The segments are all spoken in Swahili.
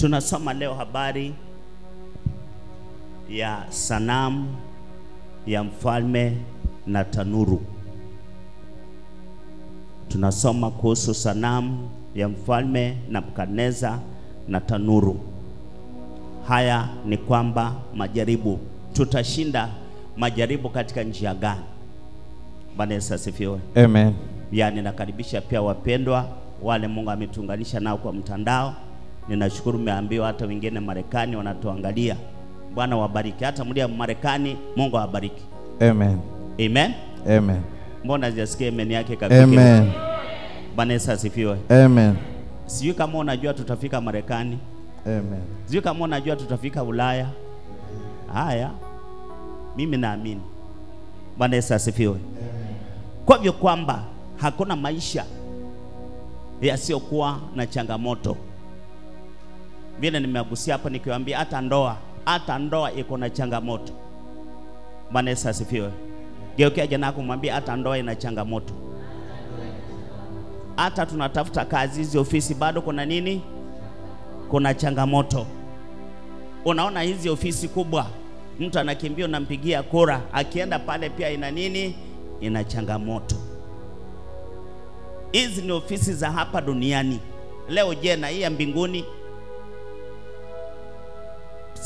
Tunasoma leo habari ya sanamu ya mfalme na tanuru. Tunasoma kuhusu sanamu ya mfalme Nebukadneza na tanuru. Haya ni kwamba majaribu, tutashinda majaribu katika njia gani? Bwana Yesu asifiwe. Amen. Yani nakaribisha pia wapendwa wale Mungu ametuunganisha nao kwa mtandao. Ninashukuru mmeambiwa hata wengine Marekani wanatuangalia. Bwana wabariki. Hata mlia Marekani, Mungu awabariki. Amen. Amen. Amen. Mbona sijasikia amen yake kabisa? Amen. Bwana Yesu asifiwe. Amen. Sijui kama unajua tutafika Marekani. Amen. Sijui kama unajua tutafika Ulaya. Haya, mimi naamini. Bwana Yesu asifiwe. Amen. Kwa hivyo kwamba hakuna maisha yasiyokuwa na changamoto. Vile nimegusia hapa nikiwaambia hata ndoa iko na changamoto. Bwana Yesu asifiwe. Geukia jana kumwambia hata ndoa ina changamoto. Hata tunatafuta kazi hizi ofisi bado kuna nini? Kuna changamoto. Unaona hizi ofisi kubwa, mtu anakimbia unampigia kura, akienda pale pia ina nini? Ina changamoto. Hizi ni ofisi za hapa duniani. Leo je, na hii ya mbinguni?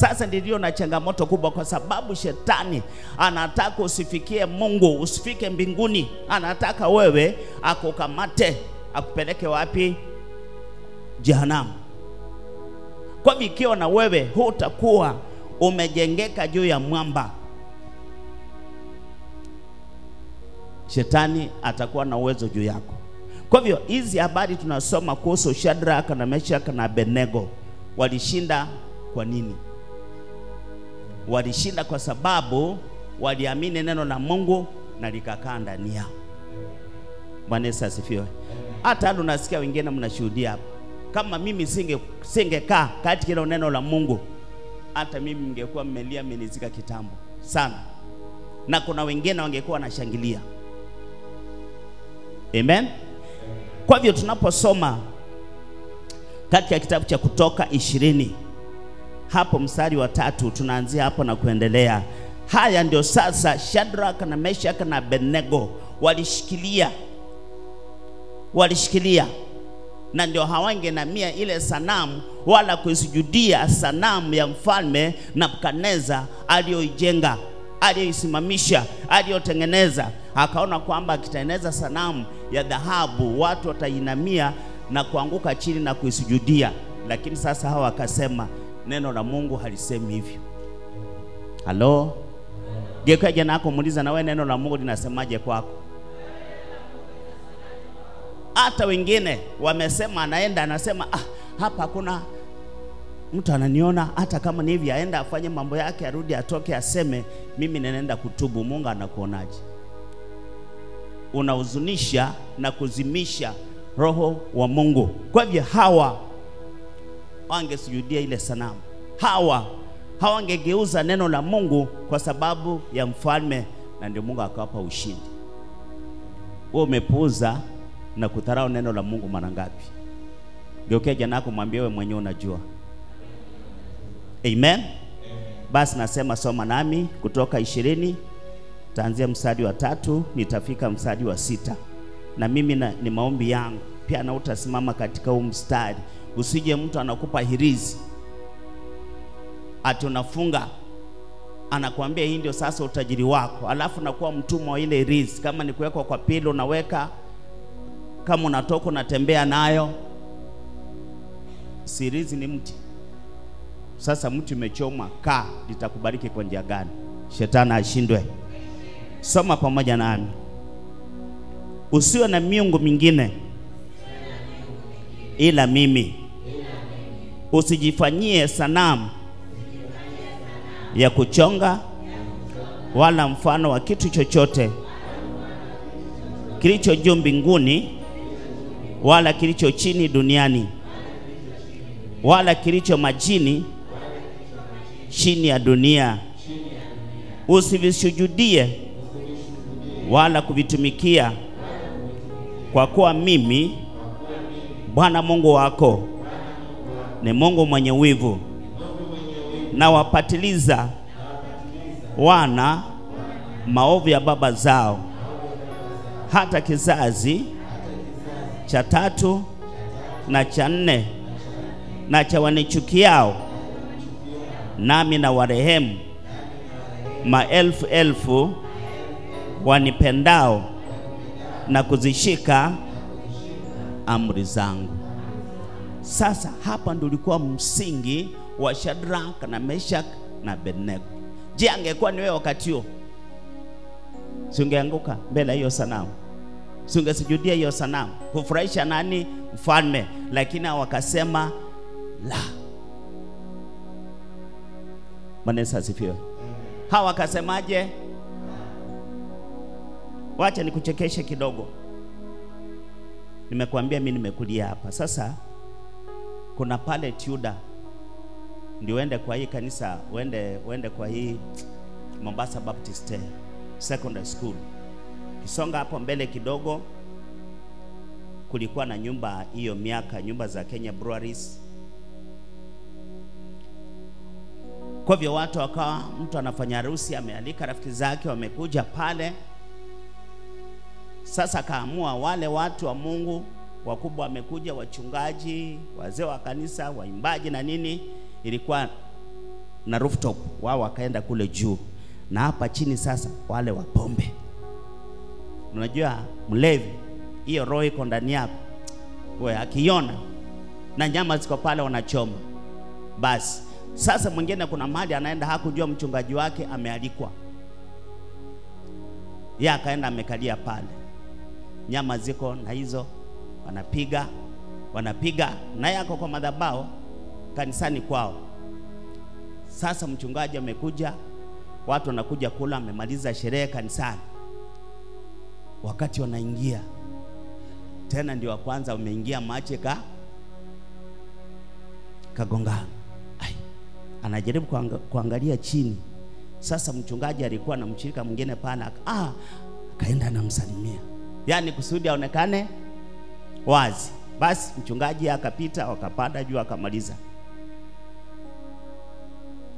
Sasa ndio na changamoto kubwa, kwa sababu shetani anataka usifikie Mungu, usifike mbinguni. Anataka wewe akukamate, akupeleke wapi? Jehanamu. Kwa hivyo ikiwa na wewe hutakuwa umejengeka juu ya mwamba, shetani atakuwa na uwezo juu yako. Kwa hivyo hizi habari tunasoma kuhusu Shadrach na Meshach na Abednego, walishinda kwa nini? Walishinda kwa sababu waliamini neno la Mungu na likakaa ndani yao. Bwana Yesu asifiwe. Hata unasikia wengine mnashuhudia hapa. Kama mimi singekaa katika ile neno la Mungu, hata mimi ningekuwa mmelia mmenizika kitambo sana. Na kuna wengine wangekuwa wanashangilia. Amen. Kwa hivyo tunaposoma katika kitabu cha Kutoka 20 hapo mstari wa 3, tunaanzia hapo na kuendelea. Haya ndio sasa Shadrach na Meshach na Abednego walishikilia, na ndio hawangenamia ile sanamu wala kuisujudia sanamu ya mfalme Nebukadneza aliyoijenga, aliyoisimamisha, aliyotengeneza. Akaona kwamba akitengeneza sanamu ya dhahabu watu watainamia na kuanguka chini na kuisujudia. Lakini sasa hawa wakasema neno la Mungu halisemi hivyo. Halo? Geuka jana yako muuliza, na wewe neno la Mungu linasemaje kwako? Hata wengine wamesema, anaenda anasema hapa hakuna mtu ananiona, hata kama ni hivi aenda afanye mambo yake, arudi atoke aseme mimi ninaenda kutubu. Mungu anakuonaje? Unahuzunisha na kuzimisha roho wa Mungu. Kwa hivyo hawa wangesujudia ile sanamu, hawa hawangegeuza neno la Mungu kwa sababu ya mfalme, na ndio Mungu akawapa ushindi. Wewe umepuuza na kudharau neno la Mungu mara ngapi? Geukia jana yako mwambie wewe mwenyewe unajua. Amen. Basi nasema soma nami Kutoka 20, taanzia mstari wa 3 nitafika mstari wa 6. Na mimi ni maombi yangu pia na utasimama katika huu mstari. Usije mtu anakupa hirizi ati unafunga, anakuambia hii ndio sasa utajiri wako, alafu nakuwa mtumwa wa ile hirizi. Kama ni kuwekwa kwa pilo unaweka, kama unatoka unatembea nayo. Sirizi ni mti. Sasa mti umechoma, kaa litakubariki kwa njia gani? Shetani ashindwe. Soma pamoja nami. Usiwe na miungu mingine ila mimi. Usijifanyie sanamu ya kuchonga wala mfano wa kitu chochote kilicho juu mbinguni wala kilicho chini duniani wala kilicho majini chini ya dunia. Usivisujudie wala kuvitumikia, kwa kuwa mimi Bwana Mungu wako Ni Mungu mwenye wivu, na wapatiliza wana maovu ya baba zao hata kizazi cha tatu na cha nne na cha wanichukiao, nami na warehemu maelfu elfu wanipendao na kuzishika amri zangu. Sasa hapa ndio ulikuwa msingi wa Shadrach na Meshach na Abednego. Je, angekuwa ni wewe wakati huo, si ungeanguka mbele hiyo sanamu? Si ungesujudia hiyo sanamu kufurahisha nani? Mfalme. Lakini wakasema la. Bwana Yesu asifiwe. Hawa wakasemaje? Wacha nikuchekeshe kidogo. Nimekuambia mimi nimekulia hapa. Sasa kuna pale Tudor, ndio uende kwa hii kanisa, uende kwa hii Mombasa Baptist Secondary School. Kisonga hapo mbele kidogo kulikuwa na nyumba hiyo miaka, nyumba za Kenya Breweries. Kwa hivyo watu wakawa, mtu anafanya harusi, amealika rafiki zake wamekuja pale. Sasa kaamua wale watu wa Mungu wakubwa wamekuja, wachungaji, wazee wa kanisa, waimbaji na nini, ilikuwa na rooftop, wao wakaenda kule juu. Na hapa chini sasa wale wa pombe. Unajua mlevi, hiyo roho iko ndani yako. Wewe akiona na nyama ziko pale wanachoma. Basi sasa mwingine kuna mahali anaenda hakujua mchungaji wake amealikwa. Yeye akaenda amekalia pale. Nyama ziko na hizo wanapiga, wanapiga na yako kwa madhabahu kanisani kwao. Sasa mchungaji amekuja, watu wanakuja kula, amemaliza sherehe kanisani. Wakati wanaingia tena ndio wa kwanza wameingia, mache kagongana. Ai, anajaribu kuangalia chini. Sasa mchungaji alikuwa na mshirika mwingine pale, akaenda anamsalimia, yani kusudi aonekane wazi. Basi mchungaji akapita, wakapanda juu, akamaliza.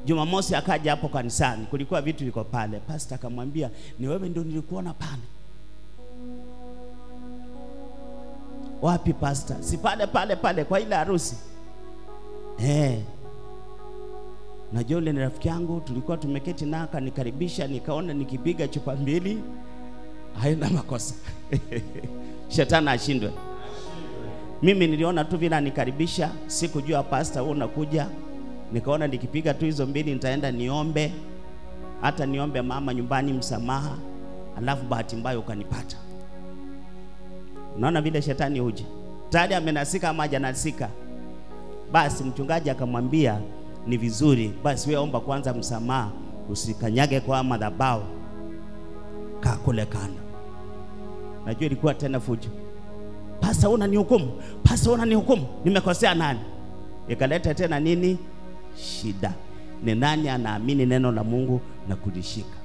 Jumamosi akaja hapo kanisani, kulikuwa vitu viko pale. Pastor akamwambia, ni wewe ndio nilikuona pale. Wapi pastor? Si pale pale pale kwa ile harusi. Najua yule ni rafiki yangu, tulikuwa tumeketi na akanikaribisha, nikaona nikipiga chupa mbili haina makosa. Shetani ashindwe. Mimi niliona tu vile anikaribisha, sikujua pastor wewe unakuja. Nikaona nikipiga tu hizo mbili nitaenda niombe, hata niombe mama nyumbani msamaha, alafu bahati mbaya ukanipata. Unaona vile shetani huja. Tayari amenasika ama hajanasika. Basi mchungaji akamwambia ni vizuri, basi wewe omba kwanza msamaha, usikanyage kwa madhabahu. Kaa kule kando. Najua ilikuwa tena fujo. Pastor unanihukumu, pastor unanihukumu, nimekosea nani? Ikaleta tena nini? Shida. Ni nani anaamini neno la Mungu na kulishika?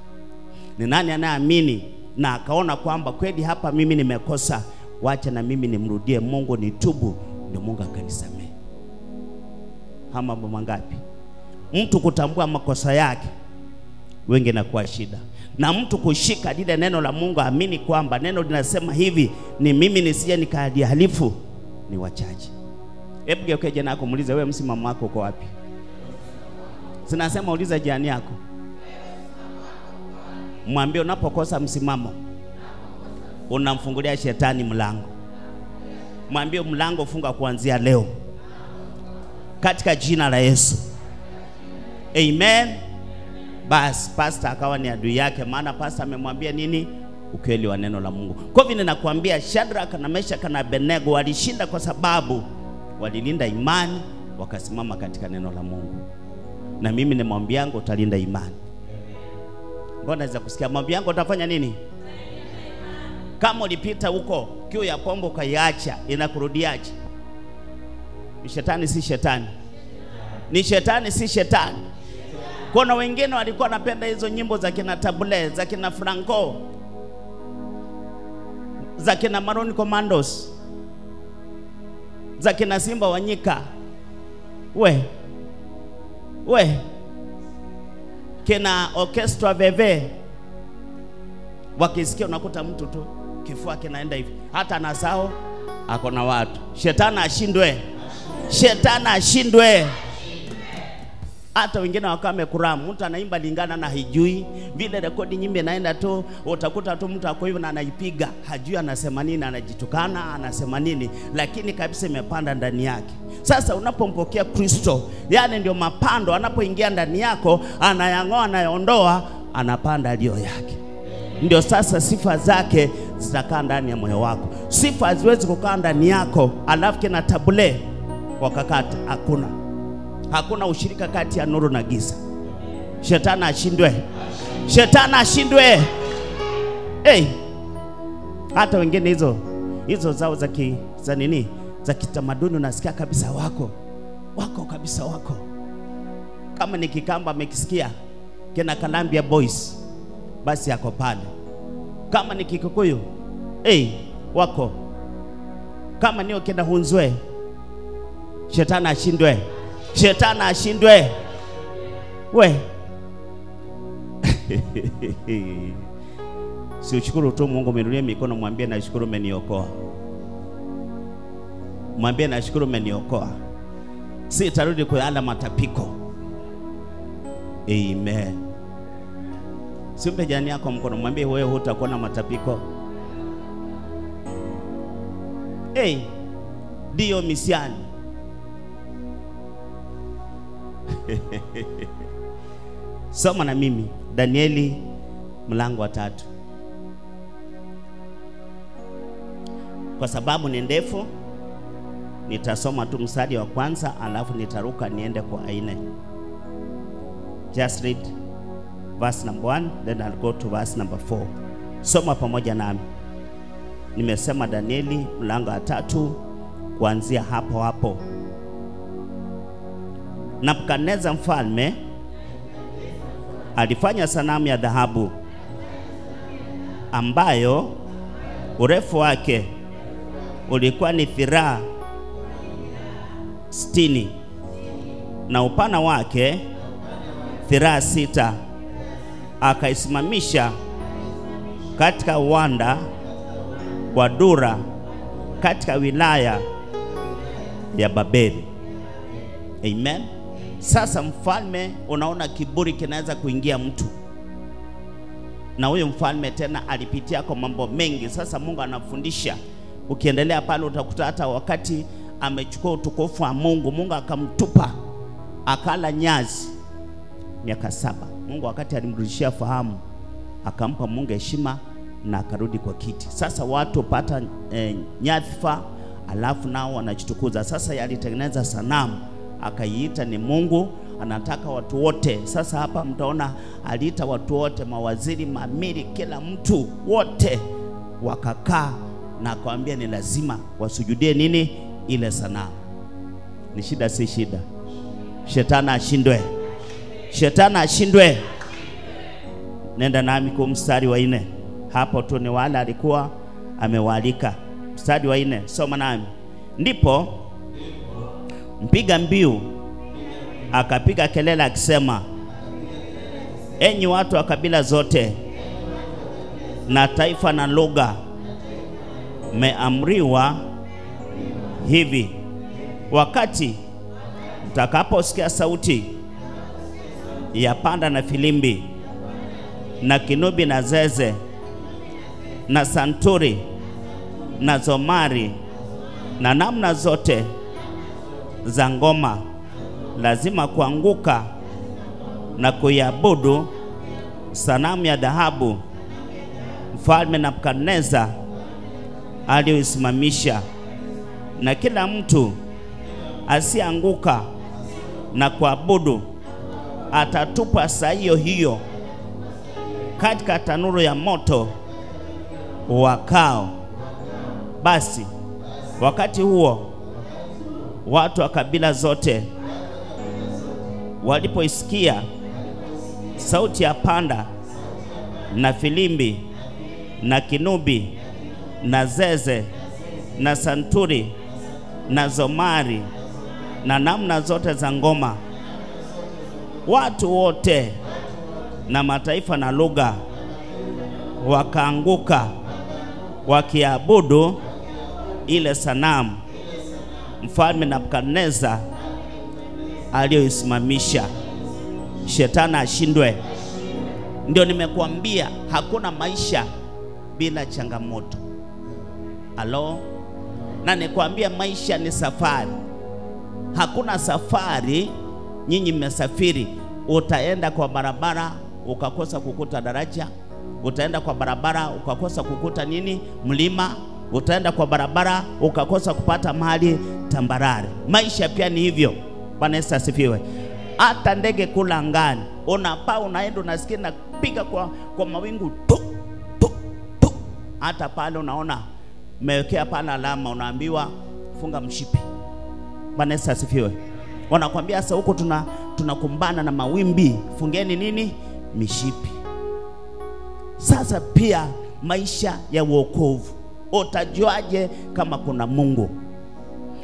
Ni nani anaamini na akaona kwamba kweli hapa mimi nimekosa, wacha na mimi nimrudie Mungu, nitubu, ndio Mungu akanisamehe? Haya mambo mangapi? Mtu kutambua makosa yake wengi inakuwa shida. Na mtu kushika lile neno la Mungu, amini kwamba neno linasema hivi, ni mimi nisije nikalihalifu, ni wachache. Hebu geuke jirani yako muulize, wewe msimamo wako uko wapi? Sinasema uliza jirani yako. Mwambie unapokosa msimamo unamfungulia shetani mlango. Mwambie mlango funga kuanzia leo, katika jina la Yesu. Amen. Basi pastor akawa ni adui yake, maana pastor amemwambia nini? Ukweli wa neno la Mungu. Kwa hivyo ninakuambia Shadrach na Meshach na Abednego walishinda kwa sababu walilinda imani, wakasimama katika neno la Mungu. Na mimi ni maombi yangu utalinda imani. Mbona naweza kusikia maombi yangu utafanya nini? Kama ulipita huko kiu ya pombe ukaiacha, inakurudiaje? Ni shetani si shetani? Ni shetani si shetani? Kuna wengine walikuwa wanapenda hizo nyimbo za kina Tabule, za kina Franco, za kina Maroon Commandos, za kina Simba Wanyika. We kina orchestra veve wakisikia, unakuta mtu tu kifua kinaenda hivi, hata anasahau ako na watu. Shetani ashindwe, shetani ashindwe. Hata wengine wakawa wamekuramu, mtu anaimba lingana na hijui vile rekodi nyimbo inaenda tu, utakuta tu mtu ako hivyo na anaipiga, hajui anasema nini, anajitukana, anasema nini, lakini kabisa imepanda ndani yake. Sasa unapompokea Kristo, yani ndio mapando, anapoingia ndani yako, anayang'oa, anayaondoa, anapanda aliyo yake. Ndio sasa sifa zake zitakaa ndani ya moyo wako. Sifa haziwezi kukaa ndani yako alafu kina tabule wakakata, hakuna. Hakuna ushirika kati ya nuru na giza. Shetani ashindwe. Shetani ashindwe. Hey, hata wengine hizo zao za nini? Za kitamaduni, unasikia kabisa wako. Wako kabisa wako. Kama ni Kikamba amekisikia kina Columbia Boys, basi yako pale. Kama ni Kikuyu, hey, wako. Kama ni kina Hunzwe, shetani ashindwe. Shetani ashindwe. We. Si ushukuru tu Mungu, mwinulie mikono mwambie nashukuru umeniokoa. Mwambie nashukuru umeniokoa. Si tarudi kuyala matapiko. Amen. Simpe jirani yako mkono, mwambie wewe hutakuwa na matapiko. Hey, dio misiani. Soma na mimi Danieli mlango wa 3. Kwa sababu ni ndefu, nitasoma tu mstari wa kwanza alafu nitaruka niende kwa 4. Just read verse number 1, then I'll go to verse number 4. Soma pamoja nami. Nimesema Danieli mlango wa 3 kuanzia hapo hapo. Nebukadneza mfalme alifanya sanamu ya dhahabu ambayo urefu wake ulikuwa ni dhiraa 60 na upana wake dhiraa 6. Akaisimamisha katika uwanda wa Dura katika wilaya ya Babeli. Amen. Sasa mfalme, unaona kiburi kinaweza kuingia mtu. Na huyo mfalme tena alipitia kwa mambo mengi. Sasa Mungu anafundisha. Ukiendelea pale utakuta hata wakati amechukua utukufu wa Mungu, Mungu akamtupa akala nyazi miaka 7. Mungu wakati alimrudishia fahamu, akampa Mungu heshima na akarudi kwa kiti. Sasa watu pata nyadhifa, alafu nao wanajitukuza. Sasa yalitengeneza sanamu, akaiita ni Mungu, anataka watu wote. Sasa hapa mtaona aliita watu wote, mawaziri, mamiri, kila mtu, wote wakakaa na akawaambia ni lazima wasujudie nini? Ile sanamu. Ni shida si shida? Shetani ashindwe. Shetani ashindwe. Nenda nami kwa mstari wa 4. Hapo tu ni wale alikuwa amewalika. Mstari wa 4, soma nami. Ndipo mpiga mbiu akapiga kelele akisema, enyi watu wa kabila zote na taifa na lugha, mmeamriwa hivi: wakati mtakaposikia sauti ya panda na filimbi na kinubi na zeze na santuri na zomari na namna zote za ngoma, lazima kuanguka na kuiabudu sanamu ya dhahabu mfalme Nebukadneza aliyoisimamisha. Na kila mtu asianguka na kuabudu atatupwa saa hiyo hiyo katika tanuru ya moto wakao. Basi wakati huo watu wa kabila zote walipoisikia sauti ya panda na filimbi na kinubi na zeze na santuri na zomari na namna zote za ngoma, watu wote na mataifa na lugha wakaanguka wakiabudu ile sanamu mfalme Nebukadneza aliyoisimamisha. Shetani ashindwe. Ndio nimekuambia hakuna maisha bila changamoto. Alo? Na nikwambia maisha ni safari. Hakuna safari nyinyi mmesafiri, utaenda kwa barabara ukakosa kukuta daraja, utaenda kwa barabara ukakosa kukuta nini, mlima, utaenda kwa barabara ukakosa kupata mahali tambarare. Maisha pia ni hivyo. Bwana Yesu asifiwe. Hata ndege kula angani, unapaa unaenda, unasikia na piga kwa mawingu tu tu tu, hata pale unaona umewekea pale alama, unaambiwa funga mshipi. Bwana Yesu asifiwe. Wanakuambia sasa huko tunakumbana na mawimbi, fungeni nini, mishipi. Sasa pia maisha ya wokovu, utajuaje kama kuna Mungu?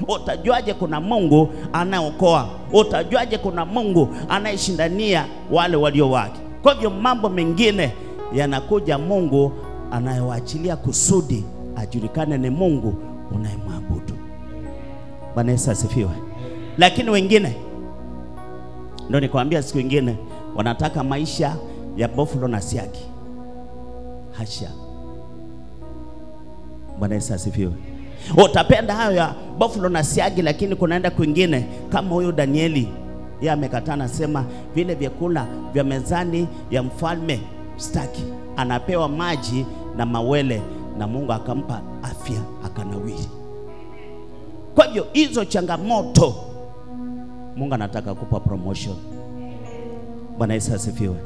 Utajuaje kuna Mungu anayeokoa? Utajuaje kuna Mungu anayeshindania wale walio wake? Kwa hivyo mambo mengine yanakuja, Mungu anayewachilia kusudi ajulikane ni Mungu unayemwabudu. Bwana Yesu asifiwe. Lakini wengine, ndio nikwambia siku nyingine, wanataka maisha ya boflo na siagi. Hasha. Bwana Yesu asifiwe. Utapenda hayo ya boflo na siagi, lakini kunaenda kwingine. Kama huyu Danieli, yeye amekataa, anasema vile vyakula vya mezani ya mfalme staki. Anapewa maji na mawele na Mungu akampa afya akanawiri. Kwa hivyo hizo changamoto, Mungu anataka kupa promotion. Bwana Yesu asifiwe.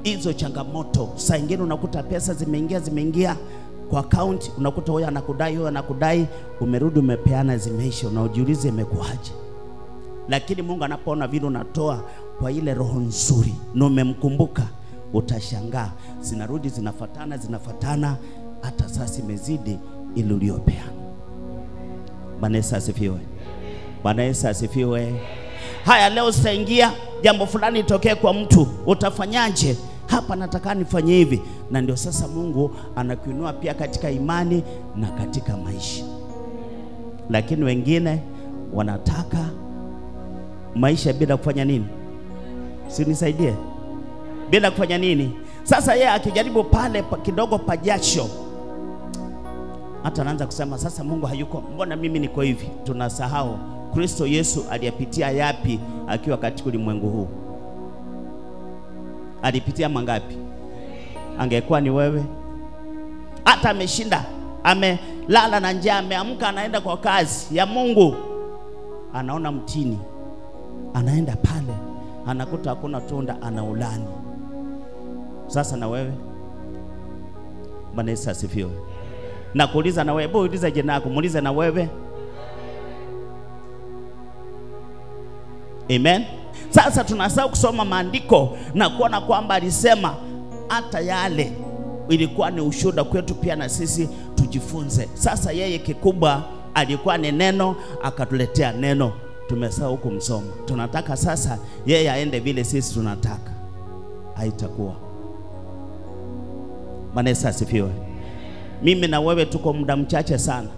Hizo changamoto, saa nyingine unakuta pesa zimeingia kwa account, unakuta huyu anakudai, huyu anakudai, umerudi umepeana, zimeisha, unajiuliza imekuaje. Lakini Mungu anapoona vile unatoa kwa ile roho nzuri na umemkumbuka, utashangaa zinarudi zinafatana, zinafatana, hata sasa imezidi ile uliyopeana. Bwana Yesu asifiwe. Bwana Yesu asifiwe. Haya, leo sitaingia jambo fulani itokee kwa mtu, utafanyaje? Hapa nataka nifanye hivi. Na ndio sasa Mungu anakuinua pia katika imani na katika maisha. Lakini wengine wanataka maisha bila kufanya nini? Si nisaidie? Bila kufanya nini? Sasa yeye akijaribu pale kidogo pajasho, hata anaanza kusema sasa Mungu hayuko, mbona mimi niko hivi? Tunasahau Kristo Yesu aliyapitia yapi akiwa katika ulimwengu huu? Alipitia mangapi? Angekuwa ni wewe, hata ameshinda, amelala na njaa, ameamka anaenda kwa kazi ya Mungu, anaona mtini, anaenda pale, anakuta hakuna tunda, anaulani. Sasa na wewe? Bwana Yesu asifiwe. Na kuuliza na wewe, hebu uliza jina lako, muulize na wewe. Amen. Sasa tunasahau kusoma maandiko na kuona kwamba alisema hata yale ilikuwa ni ushuhuda kwetu pia na sisi tujifunze. Sasa yeye kikubwa alikuwa ni neno, akatuletea neno. Tumesahau kumsoma. Tunataka sasa yeye aende vile sisi tunataka. Haitakuwa. Bwana Yesu asifiwe. Mimi na wewe tuko muda mchache sana,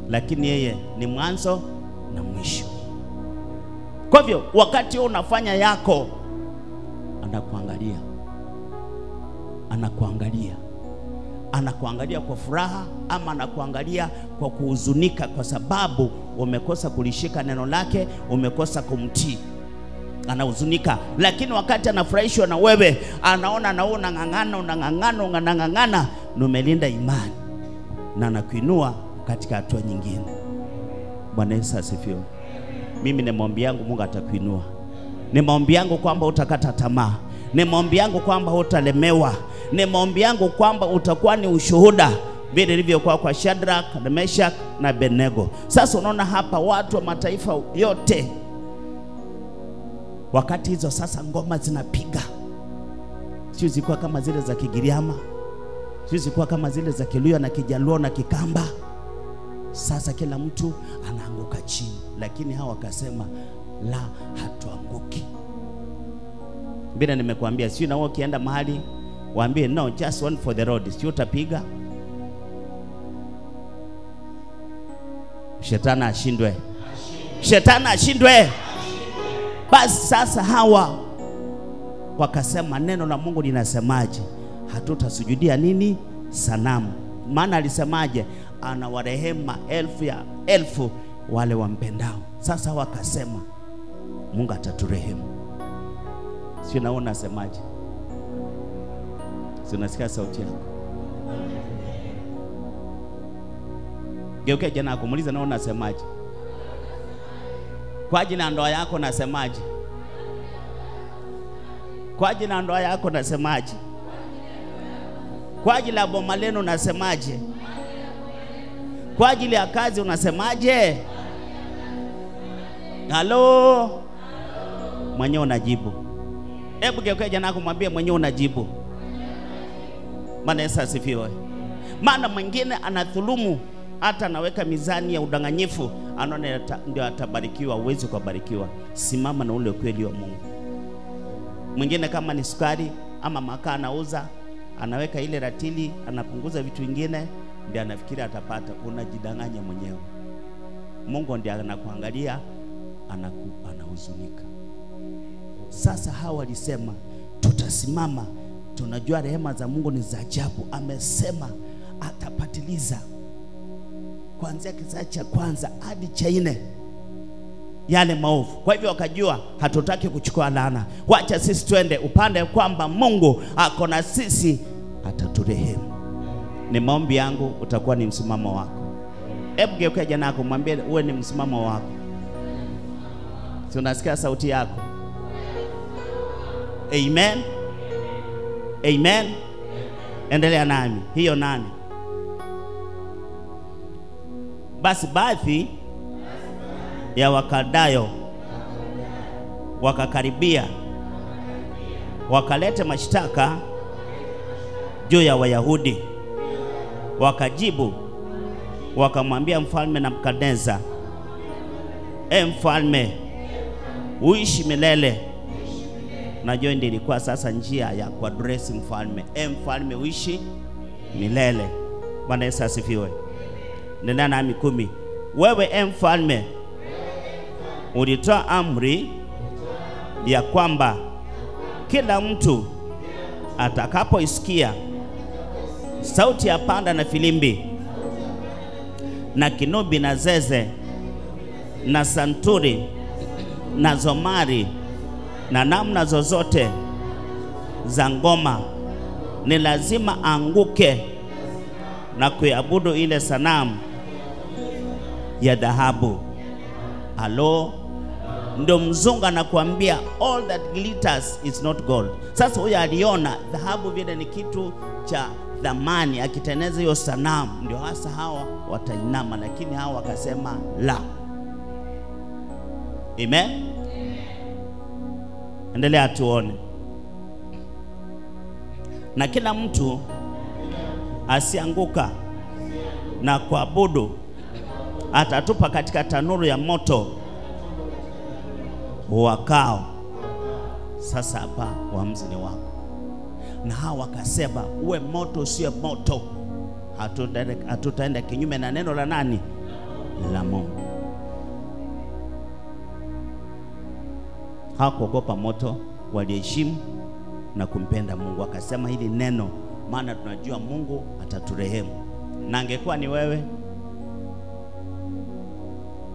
lakini yeye ni mwanzo na mwisho. Kwa hivyo wakati unafanya yako, anakuangalia. Anakuangalia. Anakuangalia kwa furaha ama anakuangalia kwa kuhuzunika, kwa sababu umekosa kulishika neno lake, umekosa kumtii. Anahuzunika. Lakini wakati anafurahishwa na wewe, anaona na wewe unang'ang'ana, unang'ang'ana, unang'ang'ana, na umelinda imani, na anakuinua katika hatua nyingine. Bwana Yesu asifiwe. Mimi ni maombi yangu Mungu atakuinua. Ni maombi yangu kwamba utakata tamaa. Ni maombi yangu kwamba hutalemewa. Ni maombi yangu kwamba utakuwa ni ushuhuda vile ilivyokuwa kwa Shadrach, Meshach na Abednego. Sasa unaona hapa watu wa mataifa yote, wakati hizo sasa ngoma zinapiga, sio zilikuwa kama zile za Kigiriama, sio zilikuwa kama zile za Kiluya na Kijaluo na Kikamba. Sasa kila mtu anaanguka chini, lakini hawa wakasema la, hatuanguki. Bila nimekuambia, sio na wewe ukienda mahali waambie no, just one for the road, sio utapiga. Shetani ashindwe. Shetani ashindwe. Basi sasa hawa wakasema neno la Mungu linasemaje? Hatutasujudia nini? Sanamu. Maana alisemaje? Anawarehema elfu ya elfu wale wampendao. Sasa wakasema Mungu ataturehemu. Sio naona nasemaje? Sio nasikia sauti yako? Geukia jana akumuuliza naona nasemaje? Kwa ajili ya ndoa yako nasemaje? Kwa ajili ya ndoa yako nasemaje? Kwa ajili ya boma lenu nasemaje? Kwa ajili ya kazi unasemaje? Halo? Mwenyewe unajibu. Hebu geukia jana kumwambie mwenyewe unajibu. Maana Yesu asifiwe. Maana mwingine anadhulumu, hata anaweka mizani ya udanganyifu, anaona ndio atabarikiwa. Uwezi kubarikiwa. Simama na ule kweli wa Mungu. Mwingine kama ni sukari ama makaa anauza, anaweka ile ratili, anapunguza vitu vingine, ndio anafikiri atapata. Unajidanganya mwenyewe. Mungu ndiye anakuangalia, anahuzunika. Sasa hawa walisema tutasimama, tunajua rehema za Mungu ni za ajabu. Amesema atapatiliza kuanzia kizazi cha kwanza hadi cha nne yale maovu. Kwa hivyo wakajua hatutaki kuchukua laana, wacha sisi twende upande kwamba Mungu ako na sisi, ataturehemu. Ni maombi yangu utakuwa ni msimamo wako. Hebu geukia jana yako mwambie uwe ni msimamo wako. Si unasikia sauti yako? Amen. Amen. Endelea nami. Hiyo nani? Basi baadhi ya Wakaldayo wakakaribia, wakaleta mashtaka juu ya Wayahudi. Wakajibu wakamwambia mfalme Nebukadneza, e mfalme, uishi milele. Najua ndio ilikuwa sasa njia ya kuaddress mfalme. E mfalme, uishi milele. Bwana Yesu asifiwe. Nenda nami 10. Wewe e mfalme, ulitoa amri ya kwamba kila mtu atakapoisikia sauti ya panda na filimbi na kinubi na zeze na santuri na zomari na namna zozote za ngoma, ni lazima anguke na kuiabudu ile sanamu ya dhahabu. Halo? Ndio mzungu anakuambia all that glitters is not gold. Sasa huyu aliona dhahabu vile ni kitu cha thamani, akitengeneza hiyo sanamu ndio hasa hawa watainama, lakini hawa wakasema la. Amen. Endelea tuone. Na kila mtu asianguka na kuabudu atatupa katika tanuru ya moto wakao. Sasa hapa uamuzi ni wako. Na hawa wakasema uwe moto sio moto, hatutaenda kinyume na neno la nani? La Mungu. Hawakuogopa moto, waliheshimu na kumpenda Mungu. Akasema hili neno, maana tunajua Mungu ataturehemu. Na angekuwa ni wewe,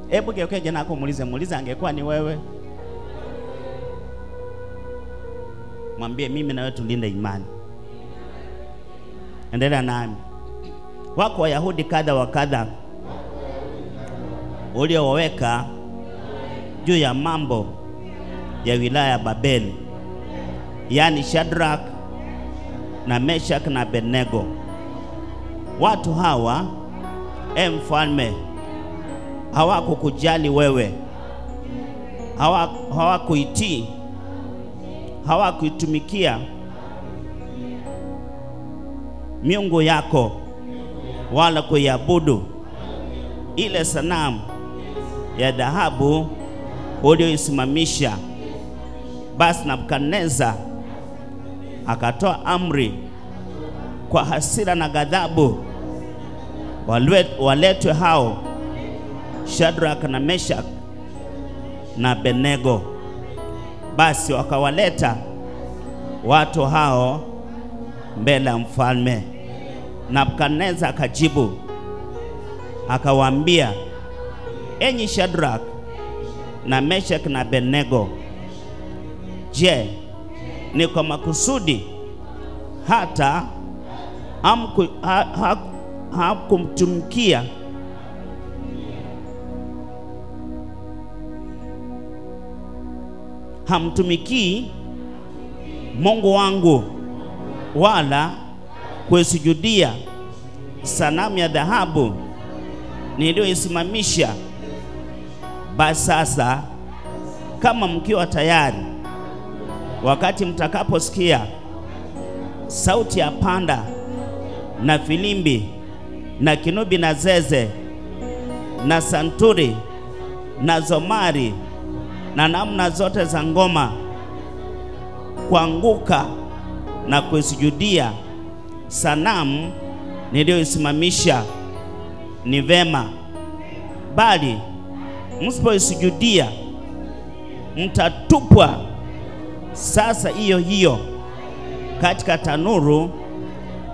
hebu geukia jana yako muulize, angekuwa ni wewe, mwambie mimi na wewe tulinde imani. Endelea nami. Wako Wayahudi kadha wa kadha ulioweka juu ya mambo ya wilaya ya Babeli, yani Shadrach na Meshach na Abednego. Watu hawa, e mfalme, hawakukujali wewe, hawakuitii, hawakuitumikia miungu yako wala kuiabudu ile sanamu ya dhahabu uliyoisimamisha. Basi Nebukadneza akatoa amri kwa hasira na ghadhabu, waletwe hao Shadrach na Meshach na Abednego. Basi wakawaleta watu hao mbele ya mfalme. Nebukadneza akajibu akawaambia, enyi Shadrach na Meshach na Abednego, je, ni kwa makusudi hata hamkumtumikia hamtumikii Mungu wangu wala kuisujudia sanamu ya dhahabu niliyoisimamisha? Basi sasa, kama mkiwa tayari, wakati mtakaposikia sauti ya panda na filimbi na kinubi na zeze na santuri na zomari na namna zote za ngoma, kuanguka na kuisujudia sanamu niliyoisimamisha ni vema, bali msipoisujudia mtatupwa sasa hiyo hiyo katika tanuru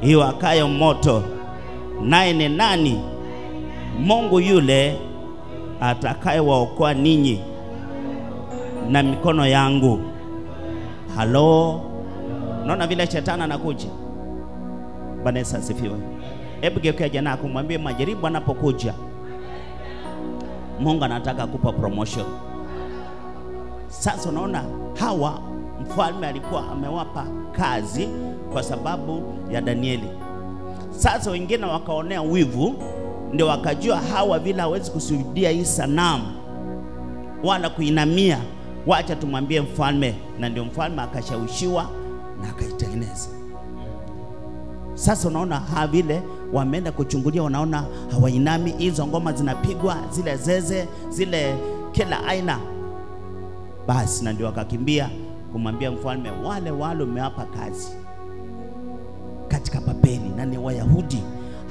iwakayo moto. Naye ni nani Mungu yule atakayewaokoa ninyi na mikono yangu? Halo, naona vile shetani anakuja. Bwana Yesu asifiwe. Hebu geukia jana kumwambia, majaribu anapokuja, Mungu anataka kupa promotion. Sasa unaona hawa mfalme alikuwa amewapa kazi kwa sababu ya Danieli. Sasa wengine wakaonea wivu, ndio wakajua hawa vile hawezi kusujudia hii sanamu wala kuinamia, wacha tumwambie mfalme. Na ndio mfalme akashawishiwa na akaitengeneza. Sasa unaona vile wameenda kuchungulia, wanaona hawainami, hizo ngoma zinapigwa, zile zeze, zile kila aina. Basi na ndio wakakimbia kumwambia mfalme, wale wale umewapa kazi katika Babeli na ni Wayahudi,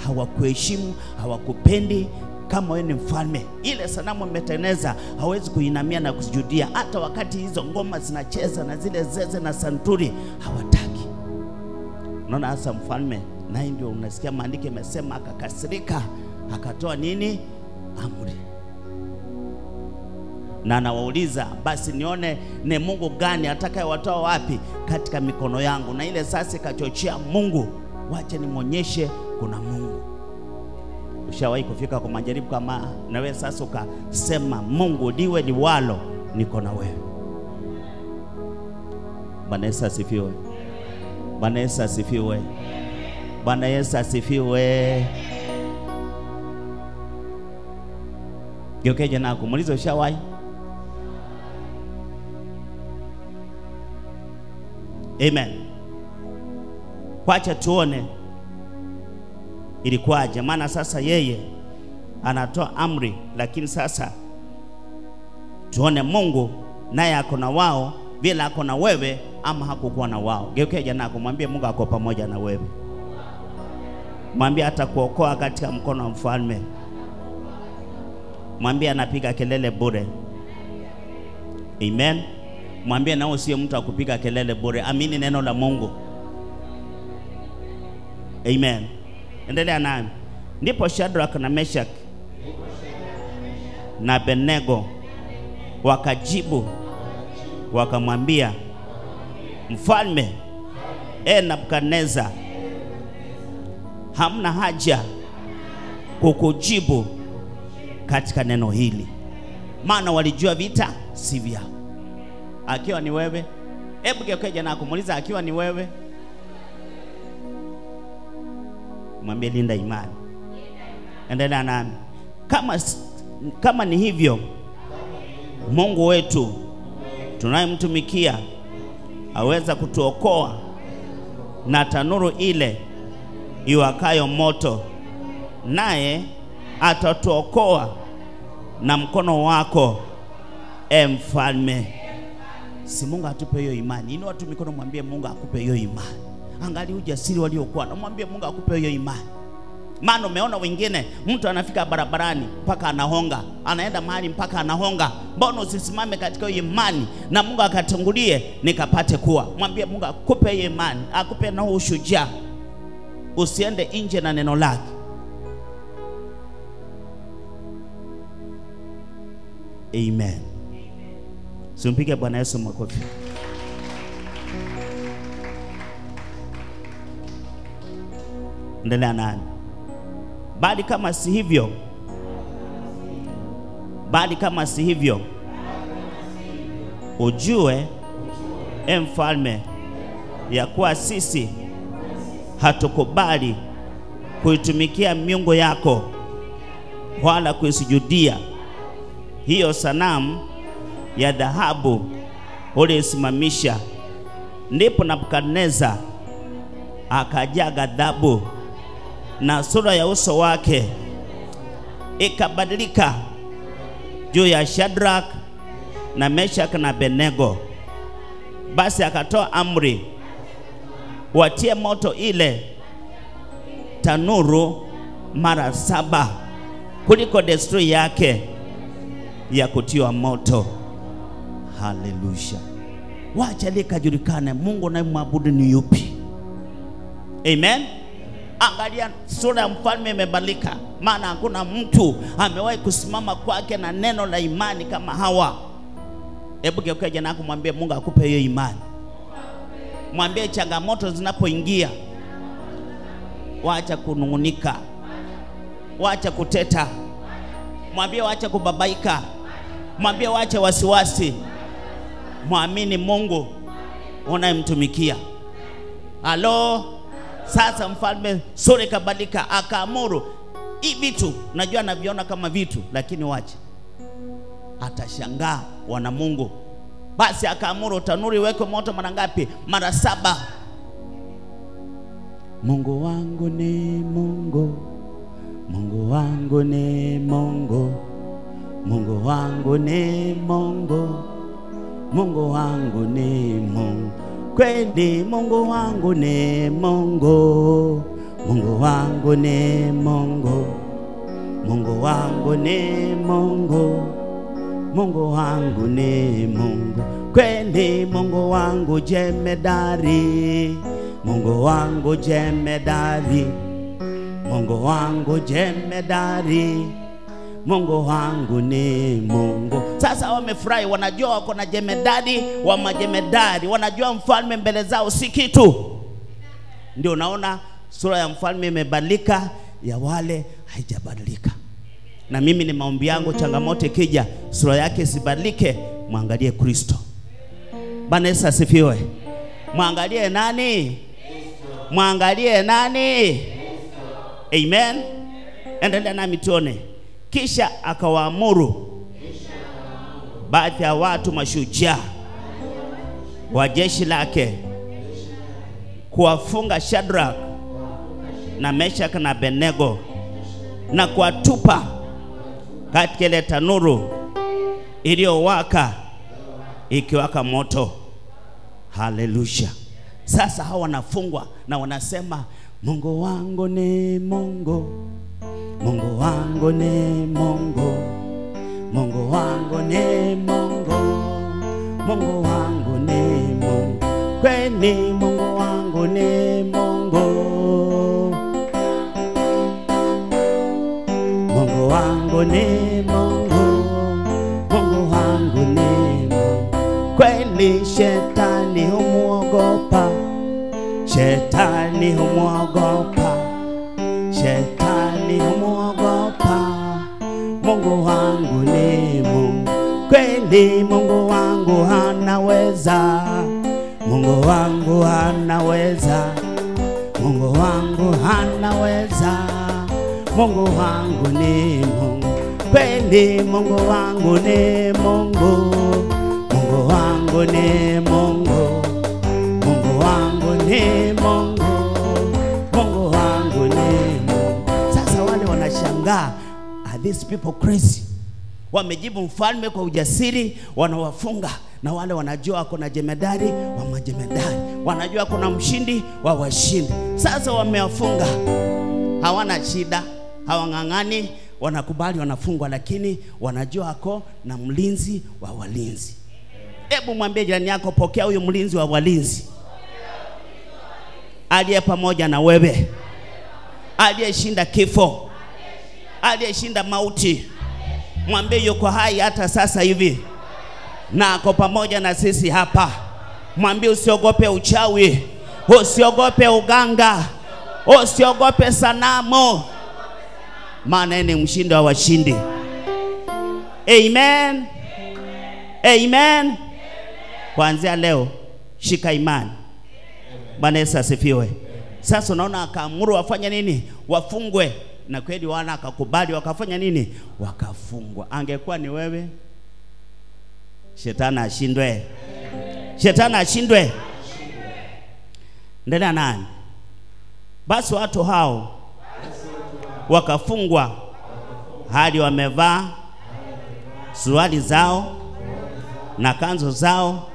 hawakuheshimu, hawakupendi kama wewe ni mfalme. Ile sanamu umetengeneza hawezi kuinamia na kusujudia, hata wakati hizo ngoma zinacheza na zile zeze na santuri hawataki. Unaona hasa mfalme naye ndio unasikia maandiko yamesema akakasirika, akatoa nini? Amri. Na anawauliza, basi nione ni Mungu gani atakayewatoa wapi katika mikono yangu. Na ile sasa ikachochea Mungu, wacha nimwonyeshe kuna Mungu. Ushawahi kufika kwa majaribu kama na wewe sasa ukasema, Mungu liwe liwalo, niko na wewe? Bwana Yesu asifiwe. Bwana Yesu asifiwe. Bwana Yesu asifiwe. Geukia na kumuuliza, ushawahi? Amen. Wacha tuone ilikuwaje, maana sasa yeye anatoa amri, lakini sasa tuone Mungu naye ako na wao vile ako na wewe ama hakukuwa na wao. Geukia jana kumwambia Mungu ako pamoja na wewe. Mwambie atakuokoa katika mkono wa mfalme. Mwambie anapiga kelele bure. Amen. Mwambie nao sio mtu akupiga kelele bure. Amini neno la Mungu. Amen. Endelea nami. Ndipo Shadrach na Meshach na Abednego wakajibu wakamwambia mfalme, Nebukadneza, hamna haja kukujibu katika neno hili. Maana walijua vita si vyao. Akiwa ni wewe, hebu geukia na kumuuliza, akiwa ni wewe, mwambie linda imani. Endelea nami. Kama ni hivyo, Mungu wetu tunayemtumikia aweza kutuokoa na tanuru ile iwakayo moto, naye Atatuokoa na mkono wako, e mfalme. Si Mungu atupe hiyo imani. Inua tu mikono, mwambie Mungu akupe hiyo imani. Angalia ujasiri waliokuwa na, mwambie Mungu akupe hiyo imani. Maana umeona wengine, mtu anafika barabarani mpaka anahonga, anaenda mahali mpaka anahonga. Mbona usisimame katika hiyo imani na Mungu akatangulie nikapate kuwa? Mwambie Mungu akupe hiyo imani, akupe na ushujaa. Usiende nje na neno lake. Amen. Simpige Bwana Yesu makofi. Endelea nani? Bali kama si hivyo, bali kama si hivyo, ujue, e mfalme, ya kuwa sisi hatukubali kuitumikia miungu yako wala kuisujudia hiyo sanamu ya dhahabu uliyosimamisha. Ndipo Nebukadneza akajaa ghadhabu na sura ya uso wake ikabadilika juu ya Shadrach na Meshach na Abednego. Basi akatoa amri watie moto ile tanuru mara 7 kuliko desturi yake ya kutiwa moto. Haleluya. Wacha likajulikane Mungu na mwabudu ni yupi. Amen. Angalia sura ya mfalme imebadilika, maana hakuna mtu amewahi kusimama kwake na neno la imani kama hawa. Hebu geuka jana yako, mwambie Mungu akupe hiyo imani. Mwambie changamoto zinapoingia, wacha kunungunika, wacha kuteta, mwambie wacha kubabaika, mwambie wacha wasiwasi. Mwamini Mungu unayemtumikia. Halo. Sasa mfalme sura ikabadilika, akaamuru hii vitu, najua naviona kama vitu, lakini wacha, atashangaa wana Mungu. Basi akaamuru tanuri iwekwe moto mara ngapi? Mara 7. Mungu wangu ni Mungu, Mungu wangu ni Mungu, Mungu wangu ni Mungu, Mungu wangu ni Mungu. Kweli Mungu wangu ni Mungu, Mungu wangu ni Mungu, Mungu wangu ni Mungu, Mungu wangu ni Mungu. Kweli Mungu wangu jemedari, Mungu wangu jemedari, Mungu wangu jemedari, Mungu wangu ni Mungu. Sasa wamefurahi, wanajua wako na jemedari wa majemedari, wanajua mfalme mbele zao si kitu. Ndio naona sura ya mfalme imebadilika, ya wale haijabadilika. Na mimi ni maombi yangu, changamoto ikija sura yake isibadilike, muangalie Kristo. Bwana Yesu asifiwe. Muangalie nani? Muangalie nani? Amen. Endelea nami tuone. Kisha akawaamuru baadhi ya watu mashujaa wa jeshi lake kuwafunga Shadrach na Meshach na Abednego na kuwatupa katika ile tanuru iliyowaka ikiwaka moto. Haleluya. Sasa hawa wanafungwa na wanasema Mungu wangu ni Mungu, Mungu wangu ni Mungu, Mungu wangu ni Mungu, Mungu wangu ni Mungu. Kweli Mungu wangu ni Mungu, Mungu wangu ni Mungu, Mungu wangu ni Mungu. Kweli shetani humuogopa, shetani humuogopa, shetani humuogopa. Mungu wangu ni Mungu. Kweli Mungu wangu anaweza, Mungu wangu anaweza, Mungu wangu anaweza, Mungu wangu ni Mungu. Kweli Mungu wangu ni Mungu, Mungu wangu ni Mungu, Mungu wangu ni Mungu, Mungu wangu ni Mungu. Sasa wale wanashangaa, Are these people crazy? Wamejibu mfalme kwa ujasiri, wanawafunga. Na wale wanajua kuna jemedari wa majemedari, wanajua kuna mshindi wa washindi. Sasa wamewafunga, hawana shida, hawang'ang'ani, wanakubali wanafungwa, lakini wanajua ako na mlinzi wa walinzi. Hebu mwambie jirani yako, pokea huyu mlinzi wa walinzi aliye pamoja na wewe, aliyeshinda kifo, aliyeshinda mauti. Mwambie yuko hai hata sasa hivi na ako pamoja na sisi hapa. Mwambie usiogope uchawi, usiogope uganga, usiogope sanamu, maana ni mshindi wa washindi. Amen. Amen. Kuanzia leo shika imani. Bwana Yesu asifiwe. Sasa unaona akaamuru wafanye nini? Wafungwe. Na kweli wana akakubali, wakafanya nini? Wakafungwa. Angekuwa ni wewe, shetani ashindwe. Shetani ashindwe. Endelea nani? Basi watu hao wakafungwa hadi wamevaa suruali zao na kanzu zao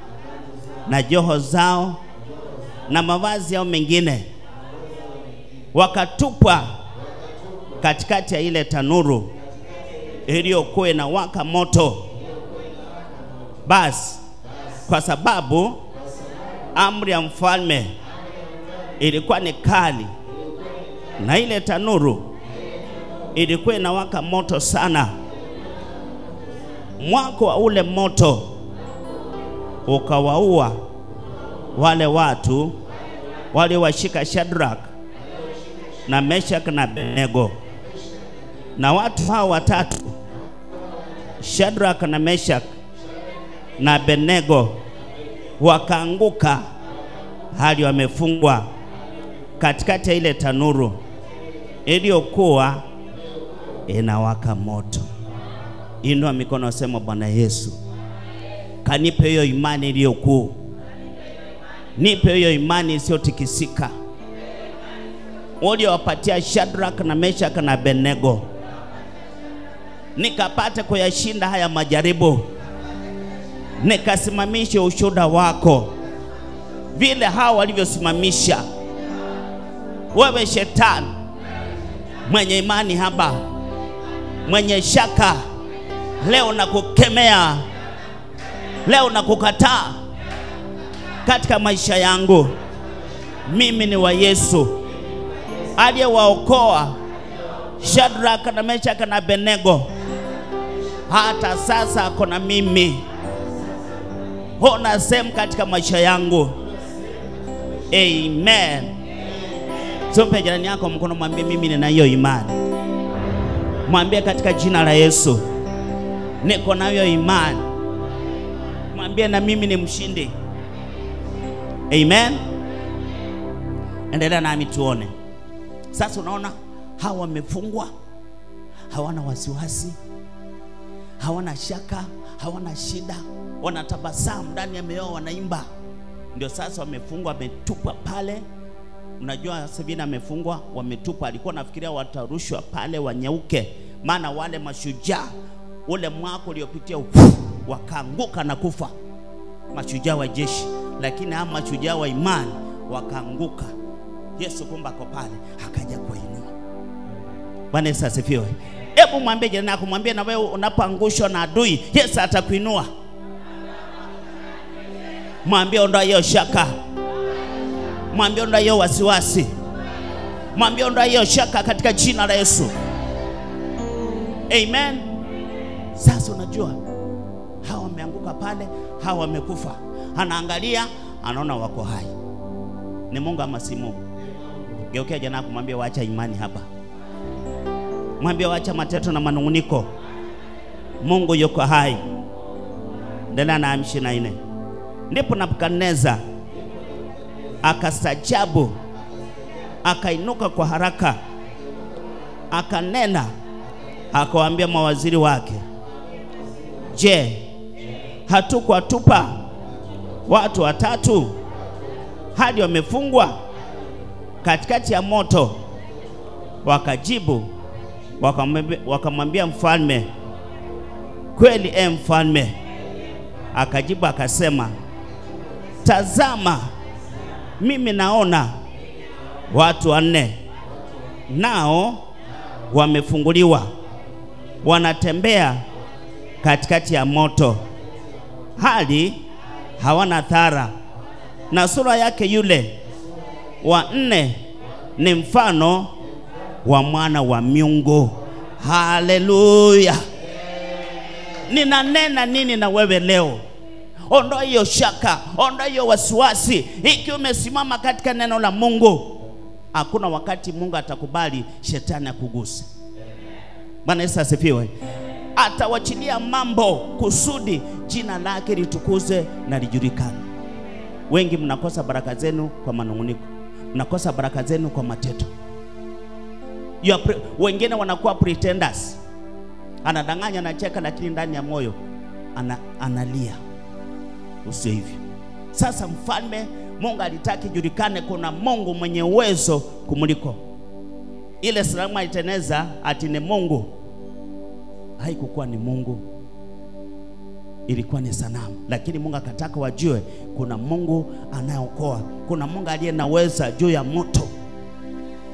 na joho zao na mavazi yao mengine, wakatupwa katikati ya ile tanuru iliyokuwa inawaka moto. Basi kwa sababu amri ya mfalme ilikuwa ni kali na ile tanuru ilikuwa inawaka moto sana, mwako wa ule moto ukawaua wale watu waliowashika Shadrach na Meshach na Abednego. Na watu hao watatu, Shadrach na Meshach na Abednego, wakaanguka hali wamefungwa katikati ya ile tanuru iliyokuwa inawaka moto. Inua mikono, sema Bwana Yesu, kanipe hiyo imani iliyokuwa, nipe hiyo imani isiyotikisika uliowapatia Shadrach na Meshach na Abednego, nikapate kuyashinda haya majaribu, nikasimamishe ushuhuda wako vile hao walivyosimamisha. Wewe shetani mwenye imani haba, mwenye shaka, leo nakukemea, leo nakukataa katika maisha yangu. Mimi ni wa Yesu aliyewaokoa Shadrach na Meshach na Abednego. Hata sasa ako na mimi, hona sehemu katika maisha yangu. Amen. Tumpe jirani yako mkono, mwambie mimi nina hiyo imani. Mwambie katika jina la Yesu niko na hiyo imani. Mwambie na mimi ni mshindi. Amen. Endelea nami tuone. Sasa unaona hawa wamefungwa, hawana wasiwasi, hawana shaka, hawana shida, wanatabasamu ndani ya mioyo, wanaimba. Ndio sasa wamefungwa, wametupwa pale. Unajua Sabina amefungwa, wametupwa. Alikuwa nafikiria watarushwa pale wanyeuke, maana wale mashujaa ule mwaka uliopitia wakaanguka na kufa, mashujaa wa jeshi. Lakini hawa mashujaa wa imani wakaanguka. Yesu kumbe ako pale, akaja kuinua. Bwana Yesu asifiwe. Hebu mwambie jirani yako, mwambie na wewe unapoangushwa na adui, Yesu atakuinua. Mwambie ondoa hiyo shaka, mwambie ondoa hiyo wasiwasi, mwambie ondoa hiyo shaka katika jina la Yesu. Amen. Sasa unajua hawa wameanguka pale, hawa wamekufa. Anaangalia, anaona wako hai. Ni Mungu ama si Mungu? Geukia jana kumwambia waacha imani hapa. Mwambie waacha mateto na manunguniko. Mungu yuko hai. Endelea na 54. Ndipo Nebukadneza akastajabu, akainuka kwa haraka, akanena, akawaambia mawaziri wake, je, hatukuwatupa watu watatu hadi wamefungwa katikati ya moto? Wakajibu Wakamwambia mfalme, kweli e mfalme? Akajibu akasema, tazama mimi naona watu wanne, nao wamefunguliwa, wanatembea katikati ya moto, hali hawana thara, na sura yake yule wa nne ni mfano wa mwana wa miungu. Haleluya. Ninanena nini na wewe leo? Ondoa hiyo shaka, ondoa hiyo wasiwasi. Ikiwa umesimama katika neno la Mungu, hakuna wakati Mungu atakubali shetani akuguse. Bwana Yesu asifiwe. Atawachilia mambo kusudi jina lake litukuze na lijulikane. Wengi mnakosa baraka zenu kwa manunguniko, mnakosa baraka zenu kwa mateto. Wengine wanakuwa pretenders, anadanganya, anacheka, lakini ndani ya moyo analia. Usio hivyo. Sasa mfalme, Mungu alitaki julikane kuna Mungu mwenye uwezo kumuliko. Ile sanamu aliteneza ati ni Mungu, haikukuwa ni Mungu, ilikuwa ni sanamu. Lakini Mungu akataka wajue kuna Mungu anayeokoa, kuna Mungu aliye na uweza juu ya moto.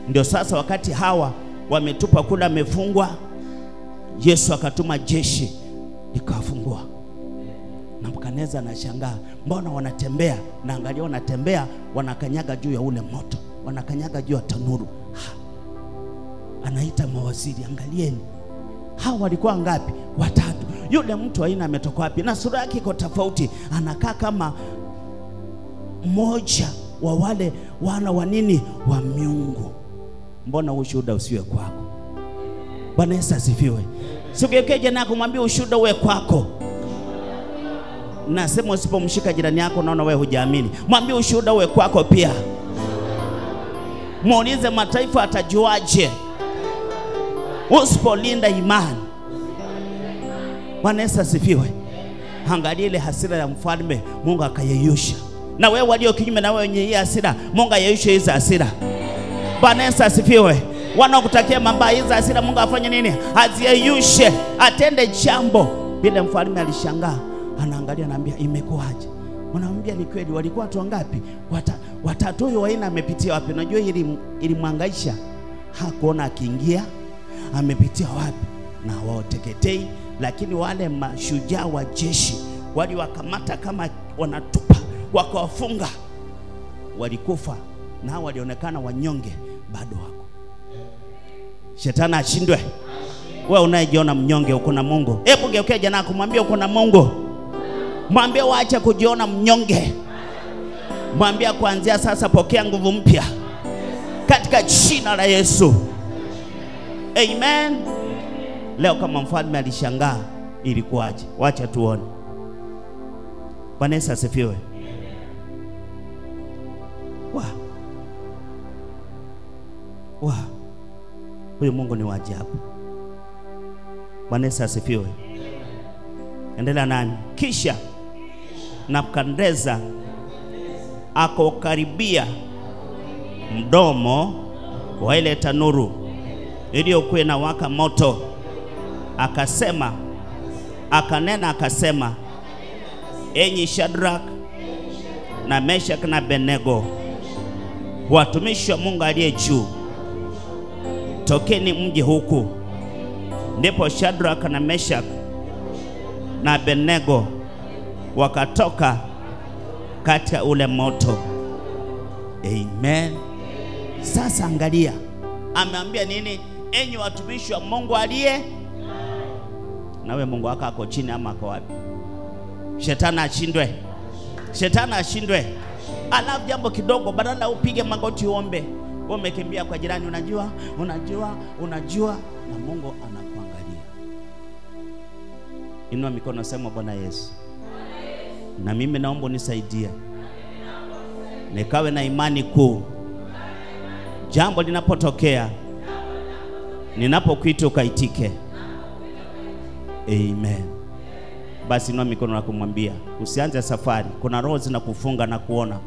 Ndio sasa wakati hawa wametupa kula, amefungwa, Yesu akatuma jeshi likawafungua. Nebukadneza anashangaa, mbona wanatembea? Na angalia, wanatembea wanakanyaga juu ya ule moto, wanakanyaga juu ya tanuru. Anaita mawaziri, angalieni hawa walikuwa ngapi? Watatu. Yule mtu aina ametoka wapi? Na sura yake iko tofauti, anakaa kama mmoja wa wale wana wa nini, wa miungu. Mbona ushuhuda usiwe kwako? Bwana Yesu asifiwe. Sikukeke na kumwambia ushuhuda uwe kwako. Nasema usipomshika jirani yako, naona wewe hujaamini. Mwambie ushuhuda uwe kwako pia. Muulize mataifa atajuaje usipolinda imani. Bwana Yesu asifiwe. Angalia ile hasira ya mfalme, Mungu akayeyusha. Na wewe walio kinyume na wewe wenye hii hasira, Mungu ayeyushe hizo hasira. Bwana Yesu asifiwe. Wanaokutakia mabaya, hizo hasira Mungu afanye nini? Aziyeyushe, atende jambo. Bila mfalme alishangaa, anaangalia, anaambia imekuwaje? Wanamwambia ni kweli, walikuwa watu wangapi? Watatu. Huyo aina amepitia wapi? Unajua ilimhangaisha, hakuona akiingia amepitia wapi, na waoteketei. Lakini wale mashujaa wa jeshi waliwakamata kama wanatupa, wakawafunga, walikufa, na walionekana wanyonge, bado wako. Shetani ashindwe. Wewe unayejiona mnyonge, uko na Mungu. Hebu geukia jana kumwambia uko na Mungu. Mwambie waache kujiona mnyonge. Mwambie kuanzia sasa pokea nguvu mpya katika jina la Yesu. Amen. Leo kama mfalme alishangaa ilikuwaje? Wacha tuone. Bwana Yesu asifiwe. Wa huyu Mungu ni wa ajabu. Bwana Yesu asifiwe. Endelea nani? Kisha Nebukadneza akaukaribia mdomo wa ile tanuru iliyokuwa inawaka moto, akasema, akanena akasema, enyi Shadrach na Meshach na Abednego, watumishi wa Mungu aliye juu, tokeni mje huku. Ndipo Shadrach na Meshach na Abednego wakatoka katika ule moto. Amen. Sasa angalia, ameambia nini? Enyi watumishi wa Mungu aliye. Nawe Mungu wako ako chini ama ako wapi? Shetani ashindwe. Shetani ashindwe. Alafu jambo kidogo, badala upige magoti uombe, wewe umekimbia kwa jirani, unajua, unajua, unajua, na Mungu anakuangalia. Inua mikono, sema Bwana Yesu, na mimi naomba unisaidie nikawe na imani kuu. Jambo linapotokea, ninapokuita ukaitike. Amen. Basi inua mikono na kumwambia, usianze safari, kuna roho zinakufunga na kuona.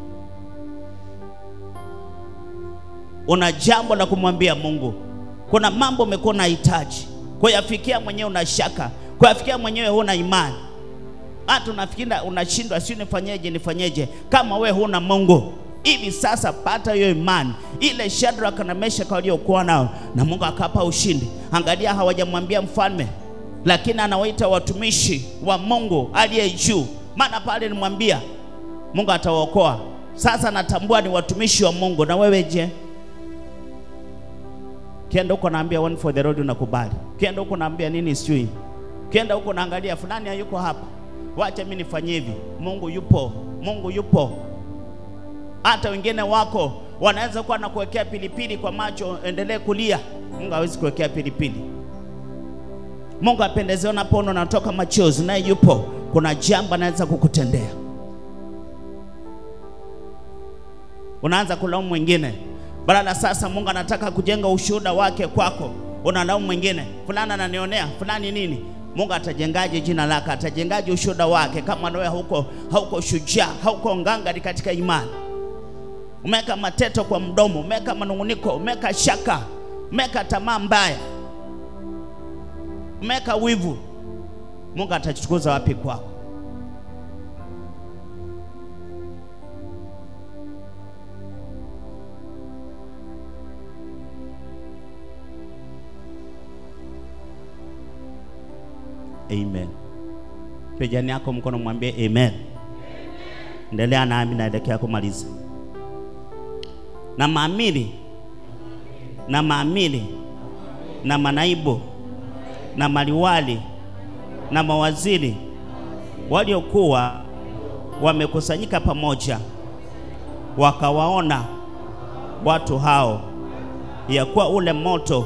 Una jambo la kumwambia Mungu. Kuna mambo umekuwa unahitaji kuyafikia mwenyewe una shaka, kuyafikia mwenyewe huna imani, hata unafikiri unashindwa, sio nifanyeje nifanyeje, kama we huna Mungu. Hivi sasa pata hiyo imani ile Shadraka na Meshaki waliokuwa nao, na Mungu akapa ushindi. Angalia, hawajamwambia mfalme, lakini anawaita watumishi wa Mungu aliye juu, maana pale nilimwambia Mungu atawaokoa. Sasa natambua ni watumishi wa Mungu. Na wewe je? Kienda huko naambia one for the road, unakubali. Kienda huko naambia nini sijui. Kienda huko naangalia fulani hayuko hapa, wacha mimi nifanye hivi. Mungu yupo, Mungu yupo. Hata wengine wako wanaweza kuwa na kuwekea pilipili kwa macho, endelee kulia. Mungu hawezi kuwekea pilipili. Mungu apendezewa unapoona unatoka machozi, naye yupo. Kuna jambo anaweza kukutendea. Unaanza kulaumu mwingine. Badala sasa Mungu anataka kujenga ushuhuda wake kwako, unalaumu mwingine. Fulani ananionea, fulani nini? Mungu atajengaje jina lake? Atajengaje ushuhuda wake kama wewe hauko shujaa, hauko ngangari katika imani? Umeweka mateto kwa mdomo, umeweka manunguniko, umeweka shaka, umeweka tamaa mbaya, umeweka wivu. Mungu atachukuza wapi kwako? Amen. Pejani yako mkono mwambie amen. Endelea nami naelekea kumaliza. Na maamiri, na maamiri, na manaibu, na maliwali, na mawaziri waliokuwa wamekusanyika pamoja, wakawaona watu hao ya kuwa ule moto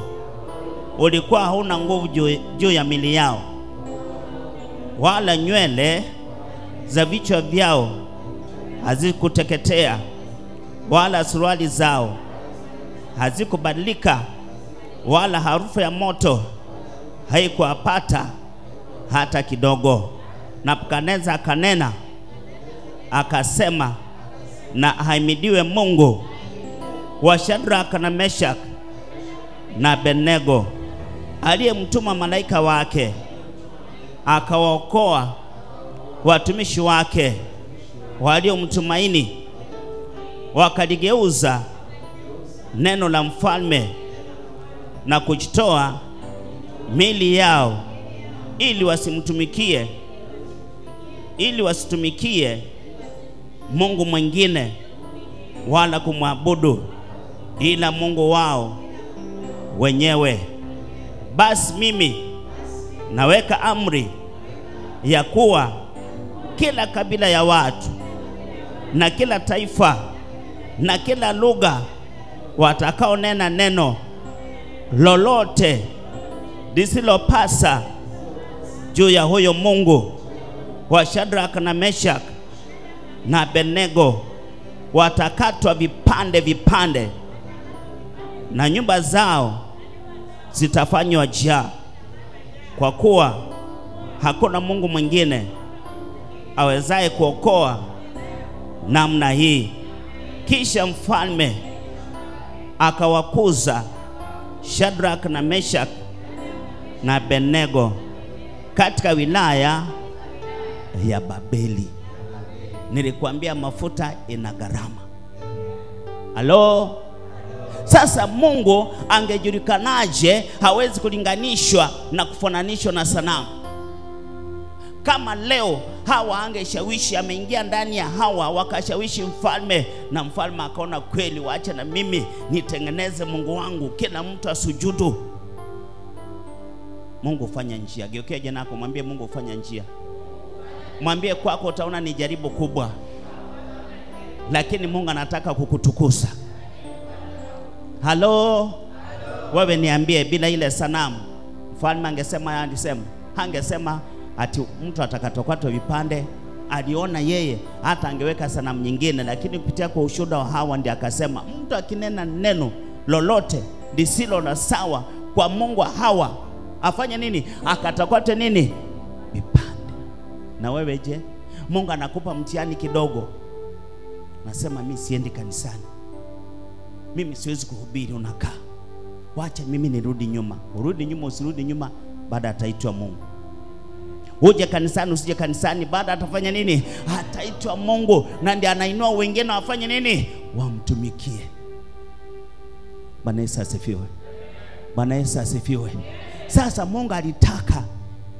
ulikuwa hauna nguvu juu ya mili yao, wala nywele za vichwa vyao hazikuteketea, wala suruali zao hazikubadilika, wala harufu ya moto haikuwapata hata kidogo. Nebukadneza akanena akasema, na ahimidiwe Mungu wa Shadraka na Meshaki na Abednego, aliyemtuma malaika wake akawaokoa watumishi wake waliomtumaini, wakaligeuza neno la mfalme na kujitoa mili yao ili wasimtumikie, ili wasitumikie Mungu mwingine wala kumwabudu ila Mungu wao wenyewe. Basi mimi naweka amri ya kuwa kila kabila ya watu na kila taifa na kila lugha watakaonena neno lolote lisilopasa juu ya huyo Mungu wa Shadraka na Meshaki na Abednego watakatwa vipande vipande, na nyumba zao zitafanywa jaa, kwa kuwa hakuna Mungu mwingine awezaye kuokoa namna hii. Kisha mfalme akawakuza Shadraka na Meshaki na Abednego katika wilaya ya Babeli. Nilikwambia mafuta ina gharama. Halo? Sasa Mungu angejulikanaje? Hawezi kulinganishwa na kufananishwa na sanamu. Kama leo Hawa angeshawishi, ameingia ndani ya Hawa wakashawishi mfalme, na mfalme akaona kweli, waacha na mimi nitengeneze Mungu wangu, kila mtu asujudu. Mungu fanya njia. Geukia jana yako mwambie Mungu fanya njia. Mwambie kwako utaona ni jaribu kubwa, lakini Mungu anataka kukutukuza. Halo? Wewe niambie, bila ile sanamu mfalme angesema, angesema ati mtu atakatokatwa vipande? Aliona yeye hata angeweka sanamu nyingine, lakini kupitia kwa ushuhuda wa Hawa ndiye akasema mtu akinena neno lolote lisilo la sawa kwa Mungu wa Hawa afanye nini? Akatakate nini? Vipande. Na wewe je? Mungu anakupa mtihani kidogo, nasema mimi siendi kanisani, mimi siwezi kuhubiri, unakaa. Wacha mimi nirudi nyuma. Urudi nyuma usirudi nyuma, baada ataitwa Mungu. Uje kanisani usije kanisani, baada atafanya nini? Ataitwa Mungu, na ndiye anainua wengine wafanye nini? Wamtumikie. Bwana Yesu asifiwe. Bwana Yesu asifiwe. Sasa Mungu alitaka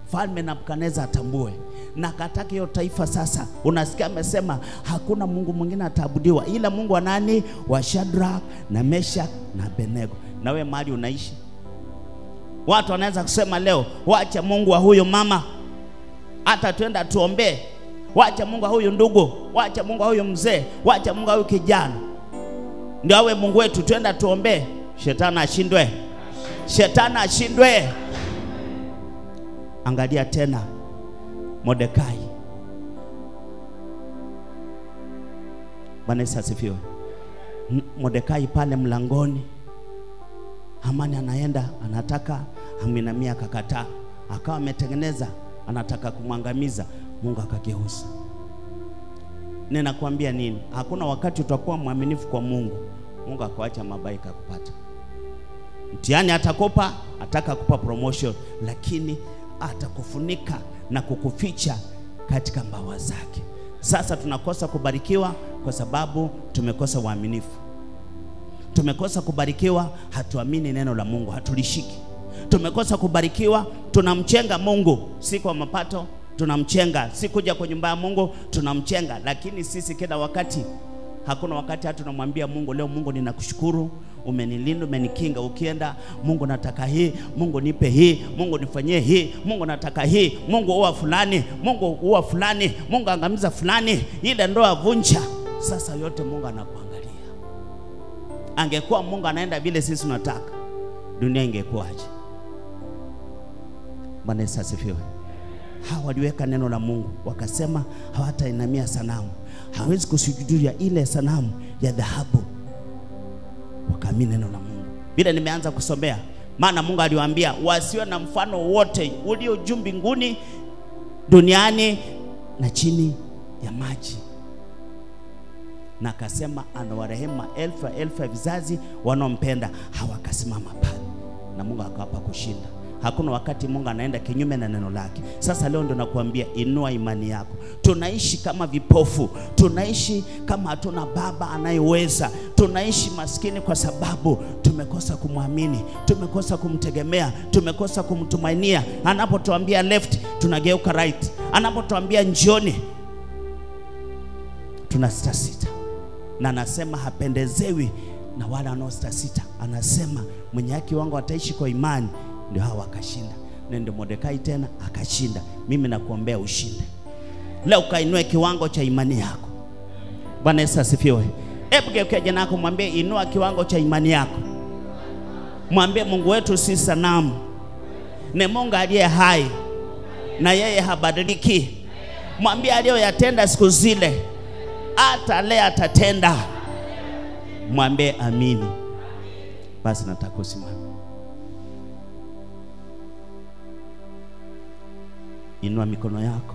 Mfalme Nebukadneza atambue, na akataka hiyo taifa sasa. Unasikia amesema hakuna Mungu mwingine ataabudiwa ila Mungu wa nani? Wa Shadrach na Meshach na Abednego. Na wewe mahali unaishi, watu wanaweza kusema leo, wacha Mungu wa huyo mama, hata twenda tuombe. Wacha Mungu wa huyu ndugu, wacha Mungu wa huyu mzee, wacha Mungu wa huyu kijana, ndio awe Mungu wetu, twenda tuombe. Shetani ashindwe. Shetani ashindwe. Angalia tena Mordekai. Bwana Yesu asifiwe. Mordekai pale mlangoni, Hamani anaenda anataka amwinamia, akakataa. Akawa ametengeneza, anataka kumwangamiza, Mungu akageuza. Ninakwambia nini? Hakuna wakati utakuwa mwaminifu kwa Mungu, Mungu akaacha mabaya akakupata. Mtihani atakupa, ataka kupa promotion, lakini atakufunika na kukuficha katika mbawa zake. Sasa tunakosa kubarikiwa kwa sababu tumekosa uaminifu. Tumekosa kubarikiwa, hatuamini neno la Mungu, hatulishiki. Tumekosa kubarikiwa, tunamchenga Mungu, si kwa mapato, tunamchenga, si kuja kwa nyumba ya Mungu, tunamchenga. Lakini sisi kila wakati, hakuna wakati hata tunamwambia Mungu, leo Mungu ninakushukuru, umenilinda, umenikinga. Ukienda, Mungu nataka hii, Mungu nipe hii, Mungu nifanyie hii, Mungu nataka hii, Mungu uwa fulani, Mungu uwa fulani, Mungu angamiza fulani, ile ndoa vunja. Sasa yote Mungu anakuangalia. Angekuwa Mungu anaenda vile sisi tunataka, dunia ingekuwaje? Bwana Yesu asifiwe. Hawa waliweka neno la Mungu, wakasema hawatainamia sanamu, hawezi kusujudia ile sanamu ya dhahabu. Wakaamini neno la Mungu. Bila nimeanza kusomea, maana Mungu aliwaambia wasiwe na mfano wote ulio juu mbinguni, duniani na chini ya maji. Na akasema anawarehemu elfu elfu ya vizazi wanaompenda. Hawakasimama pale, na Mungu akawapa kushinda. Hakuna wakati Mungu anaenda kinyume na neno lake. Sasa leo ndo nakuambia, inua imani yako. Tunaishi kama vipofu, tunaishi kama hatuna baba anayeweza, tunaishi maskini kwa sababu tumekosa kumwamini, tumekosa kumtegemea, tumekosa kumtumainia. Anapotuambia left, tunageuka right. Anapotuambia njioni, tunasitasita. Na anasema hapendezewi na wale wanaositasita. Anasema mwenye haki wangu ataishi kwa imani. Ndio hawa wakashinda. Na ndio Mordekai tena akashinda. Mimi nakuombea ushinde. Leo kainue kiwango cha imani yako. Bwana Yesu asifiwe. Hebu geukia jirani yako mwambie, inua kiwango cha imani yako. Mwambie Mungu wetu si sanamu, ni Mungu aliye hai na yeye habadiliki. Mwambie aliyoyatenda siku zile, hata leo atatenda. Mwambie amini. Basi nataka usimame. Inua mikono yako.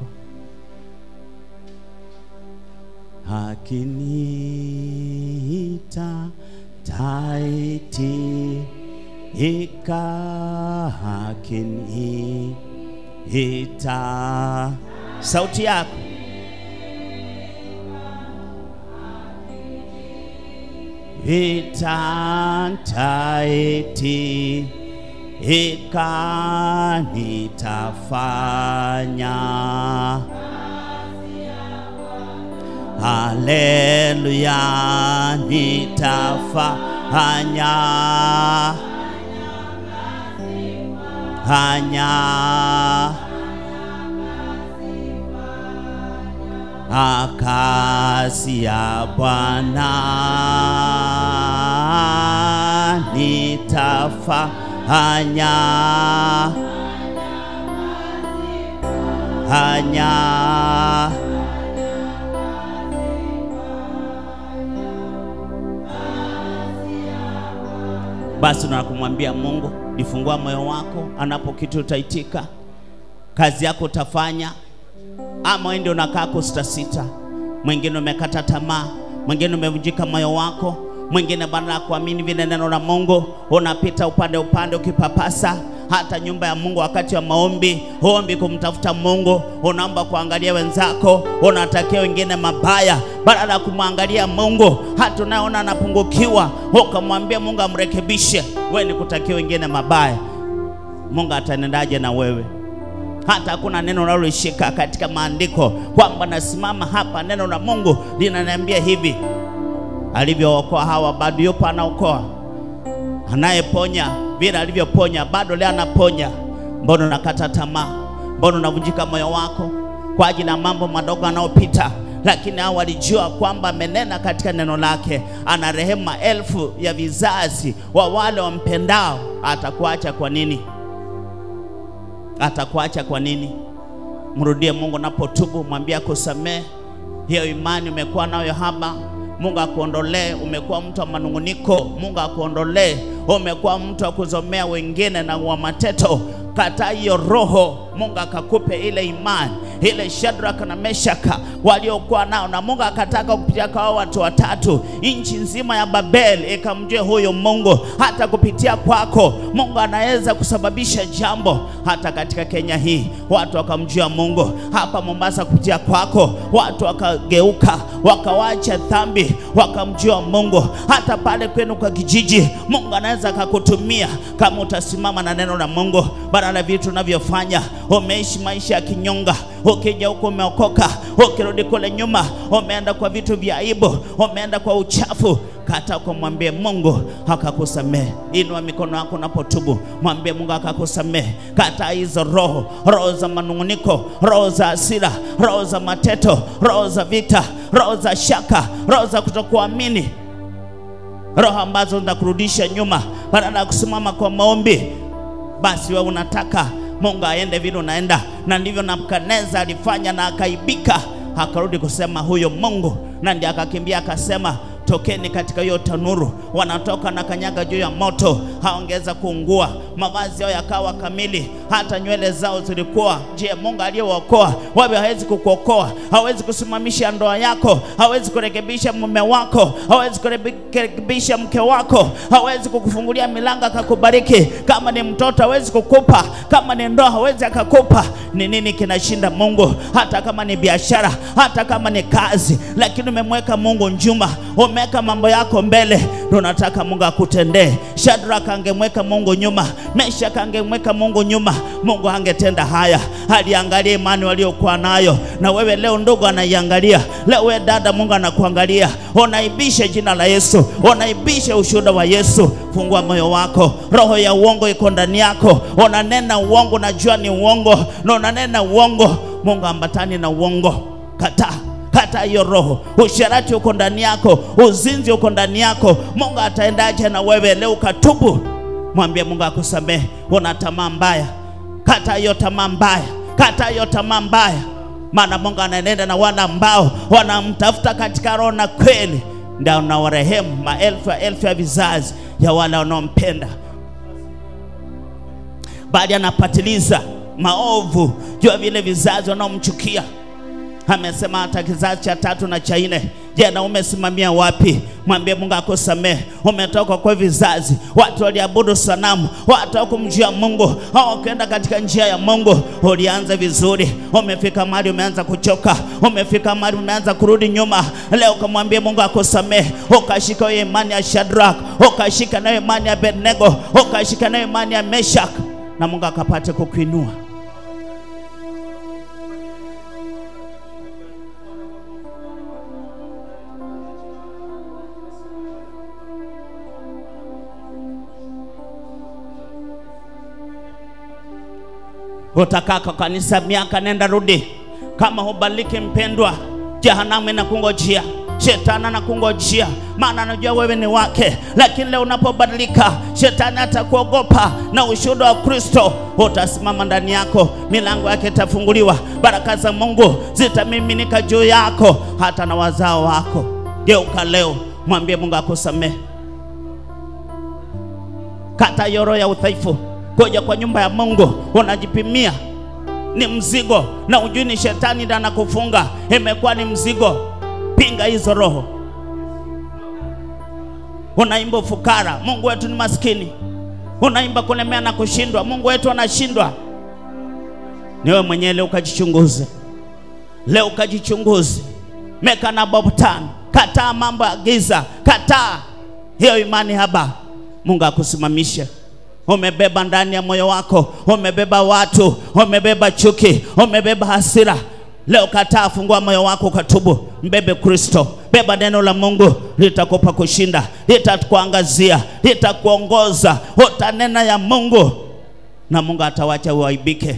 Akiniita taitika, akiniita. Sauti yako. Ita taiti ika, nitafanya. Haleluya, nitafanya. Hanya kazi ya Bwana, nitafanya. Hanya. Basi tunakumwambia Mungu, nifungua moyo wako, anapo kitu utaitika, kazi yako utafanya. Ama wewe ndio unakaa kusita sita, mwingine umekata tamaa, mwingine umevunjika moyo wako, Mwingine badala ya kuamini vile neno la Mungu, unapita upande upande ukipapasa. Hata nyumba ya Mungu wakati wa maombi, huombi kumtafuta Mungu, unaomba kuangalia wenzako, unatakia wengine mabaya badala ya kumwangalia Mungu. Hata unaona anapungukiwa, ukamwambia Mungu amrekebishe, wewe ni kutakia wengine mabaya. Mungu atanendaje na wewe? Hata hakuna neno unalolishika katika maandiko kwamba nasimama hapa, neno la Mungu linaniambia hivi. Alivyookoa hawa bado yupo anaokoa. Anayeponya vile alivyoponya bado leo anaponya. Mbona unakata tamaa? Mbona unavunjika moyo wako kwa ajili ya mambo madogo yanayopita? Lakini hao walijua kwamba amenena katika neno lake, ana rehema elfu ya vizazi wa wale wampendao. Atakuacha kwa nini? Atakuacha kwa nini? Mrudie Mungu unapotubu, mwambie akusamee. Hiyo imani umekuwa nayo haba, Mungu akuondolee. Umekuwa mtu wa manunguniko, Mungu akuondolee. Umekuwa mtu wa kuzomea wengine na wa mateto, kataa hiyo roho. Mungu akakupe ile imani ile Shadrach na Meshaka waliokuwa nao, na Mungu akataka kupitia kwa watu watatu nchi nzima ya Babel ikamjue huyo Mungu. Hata kupitia kwako Mungu anaweza kusababisha jambo. Hata katika Kenya hii watu wakamjua Mungu. Hapa Mombasa kupitia kwako watu wakageuka, wakawacha dhambi, wakamjua Mungu. Hata pale kwenu kwa kijiji Mungu anaweza akakutumia kama utasimama na neno la Mungu. Badala vitu unavyofanya, umeishi maisha ya kinyonga. Ukija huko umeokoka, ukirudi kule nyuma umeenda kwa vitu vya aibu, umeenda kwa uchafu. Kata kumwambie Mungu akakusamehe. Inua mikono yako unapotubu, mwambie Mungu akakusamehe. Kata hizo roho, roho za manunguniko, roho za hasira, roho za mateto, roho za vita, roho za shaka, roho za kutokuamini, roho ambazo zinakurudisha nyuma. Badala ya kusimama kwa maombi, basi wewe unataka Mungu aende vile unaenda. Na ndivyo Nebukadneza alifanya na akaibika, akarudi kusema huyo Mungu, na ndiye akakimbia akasema, tokeni katika hiyo tanuru. Wanatoka na kanyaga juu ya moto, haongeza kuungua. Mavazi yao yakawa kamili, hata nywele zao zilikuwa. Je, Mungu aliyewaokoa wewe hawezi kukuokoa? Hawezi kusimamisha ndoa yako, hawezi kurekebisha mume wako, hawezi kurekebisha mke wako, hawezi kukufungulia milango akakubariki. Kama ni mtoto hawezi kukupa, kama ni ndoa hawezi akakupa. Ni nini kinashinda Mungu? Hata kama ni biashara, hata kama ni kazi, lakini umemweka Mungu njuma, umeweka mambo yako mbele, tunataka Mungu akutendee. Shadrach angemweka Mungu nyuma, Meshach angemweka Mungu nyuma, Mungu angetenda haya. Aliangalia imani waliokuwa nayo. Na wewe leo ndugu anaiangalia, leo wewe dada Mungu anakuangalia. Unaibisha jina la Yesu, unaibisha ushuhuda wa Yesu. Fungua moyo wako. Roho ya uongo iko ndani yako, unanena uongo, najua ni uongo, na unanena uongo. Mungu ambatani na uongo. Kataa, kata hiyo roho. Usherati uko ndani yako, uzinzi uko ndani yako. Mungu ataendaje na wewe leo? Ukatubu, mwambie Mungu akusamehe. Una tamaa mbaya, kata hiyo tamaa mbaya, kata hiyo tamaa mbaya. Maana Mungu anaenenda na wana ambao wanamtafuta katika roho na kweli, ndio anawarehemu maelfu ya elfu ya vizazi ya wale wanaompenda. Bali anapatiliza maovu juu ya vile vizazi wanaomchukia. Amesema hata kizazi cha 3 na cha 4. Je, na umesimamia wapi? Mwambie Mungu akusamehe. Umetoka kwa vizazi watu waliabudu sanamu, watu hawakumjua Mungu, hawakwenda katika njia ya Mungu. Ulianza vizuri, umefika mahali umeanza kuchoka, umefika mahali umeanza kurudi nyuma. Leo kumwambie Mungu akusamehe. Ukashika hiyo imani ya Shadrach, ukashika nayo imani ya Abednego, ukashika nayo imani ya Meshach, na Mungu akapate kukuinua. Utakaa kwa kanisa miaka nenda rudi, kama hubaliki mpendwa, jehanamu inakungojea, shetani anakungojea, maana anajua wewe ni wake. Lakini leo unapobadilika, shetani atakuogopa, na ushuhuda wa Kristo utasimama ndani yako, milango yake itafunguliwa, baraka za Mungu zitamiminika juu yako, hata na wazao wako. Geuka leo, mwambie Mungu akusamehe. Kata roho ya udhaifu. Kuja kwa nyumba ya Mungu unajipimia ni mzigo, na ujui ni shetani ndiye anakufunga, imekuwa ni mzigo. Pinga hizo roho. Unaimba ufukara, Mungu wetu ni maskini. Unaimba kulemea na kushindwa, Mungu wetu anashindwa. Niwe mwenyewe leo ukajichunguze. Leo ukajichunguze. Meka na bobtan, kataa mambo ya giza, kataa hiyo imani haba. Mungu akusimamishe. Umebeba ndani ya moyo wako, umebeba watu, umebeba chuki, umebeba hasira. Leo kataa, fungua moyo wako ukatubu, mbebe Kristo. Beba neno la Mungu, litakupa kushinda, litakuangazia, litakuongoza. Utanena ya Mungu na Mungu atawacha uaibike.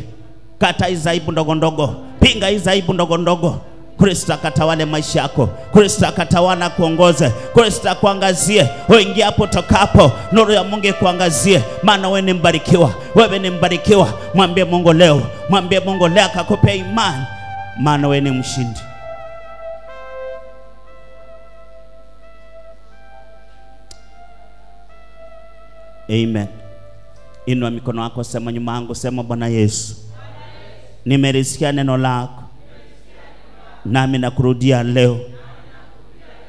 Kata hizo aibu ndogo ndogo, pinga hizo aibu ndogo ndogo. Kristo akatawale maisha yako. Kristo akatawala, kuongoze. Kristo akuangazie. Uingie hapo tokapo, nuru ya Mungu ikuangazie, maana wewe ni mbarikiwa. Wewe ni mbarikiwa. Mwambie Mungu leo, mwambie Mungu leo akakupe imani, maana wewe ni mshindi. Amen. Inua mikono yako, sema nyuma yangu, sema Bwana Yesu, nimelisikia neno lako, nami nakurudia leo.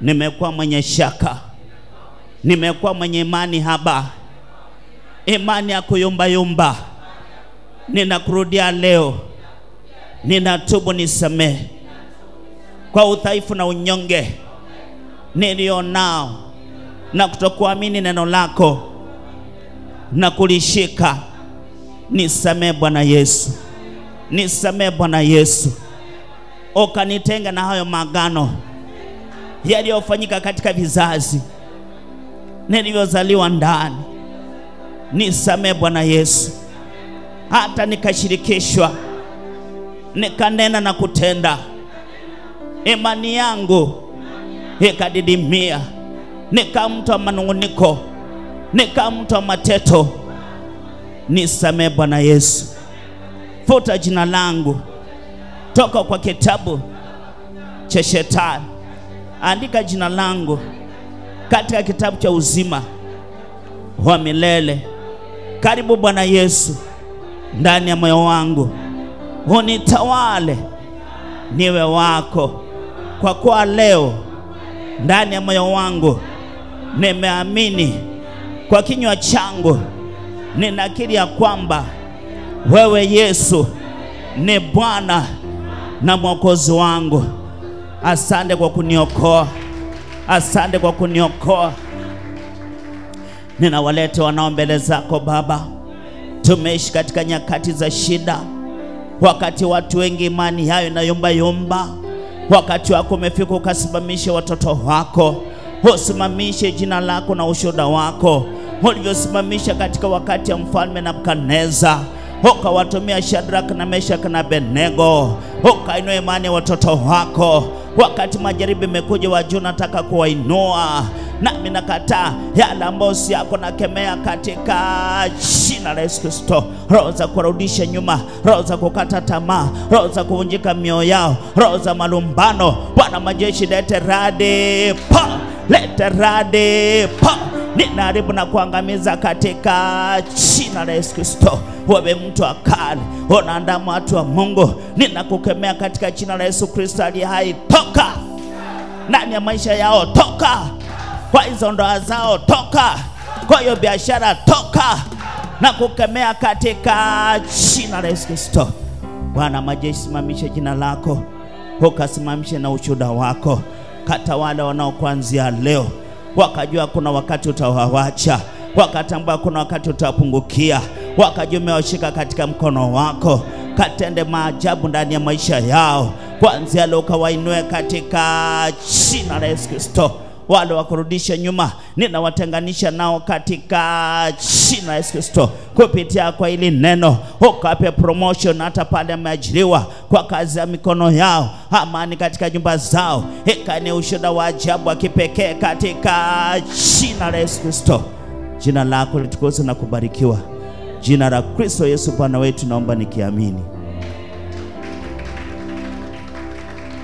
Nimekuwa mwenye shaka, nimekuwa mwenye imani haba, imani ya kuyumba yumba. Ninakurudia leo, ninatubu, nisamehe kwa udhaifu na unyonge nilionao na kutokuamini neno lako na kulishika. Nisamehe Bwana Yesu, nisamehe Bwana Yesu. Ukanitenga na hayo maagano yaliyofanyika katika vizazi nilivyozaliwa ndani. Nisamehe Bwana Yesu, hata nikashirikishwa, nikanena na kutenda, imani yangu ikadidimia, nikamtoa manunguniko, nikamtoa mateto. Nisamehe Bwana Yesu, futa jina langu toka kwa kitabu cha shetani, andika jina langu katika kitabu cha uzima wa milele. Karibu Bwana Yesu ndani ya moyo wangu, unitawale, niwe wako. Kwa kuwa leo ndani ya moyo wangu nimeamini, kwa kinywa changu ninakiri ya kwamba wewe Yesu ni Bwana na Mwokozi wangu. Asante kwa kuniokoa, asante kwa kuniokoa. Ninawaleta wanao mbele zako Baba. Tumeishi katika nyakati za shida, wakati watu wengi imani yao inayumba yumba. Wakati wako umefika ukasimamishe watoto wako, usimamishe jina lako na ushuhuda wako ulivyosimamisha katika wakati ya mfalme Nebukadneza. Ukawatumia Shadrach na Meshach na Abednego, ukainua imani watoto wako. Wakati majaribu imekuja wa juu, nataka kuwainua. Nami nakataa yale ambayo si yako, nakemea katika jina la Yesu Kristo. Roho za kurudisha nyuma, roho za kukata tamaa, roho za kuvunjika mioyo yao, roho za malumbano, Bwana majeshi lete radi pa, lete radi pa. Ninaharibu na kuangamiza katika jina la Yesu Kristo. Wewe mtu wa kale, unaandama watu wa Mungu, ninakukemea katika jina la Yesu Kristo aliye hai. Toka ndani ya maisha yao, toka kwa hizo ndoa zao, toka kwa hiyo biashara, toka na kukemea katika jina la Yesu Kristo. Bwana majeshi, simamisha jina lako, ukasimamishe na ushuhuda wako. Kata wale wanaokuanzia leo wakajua kuna wakati utawawacha, wakatambua kuna wakati utawapungukia, wakajua umewashika katika mkono wako. Katende maajabu ndani ya maisha yao kuanzia leo, ukawainue katika jina la Yesu Kristo. Wale wakurudisha nyuma ninawatenganisha nao katika jina la Yesu Kristo. Kupitia kwa hili neno ukape promotion hata pale ameajiriwa kwa kazi ya mikono yao, amani katika nyumba zao, ikani ushuhuda wa ajabu wa kipekee katika jina la Yesu Kristo. Jina lako litukuzwe na kubarikiwa. Jina la Kristo Yesu Bwana wetu naomba nikiamini.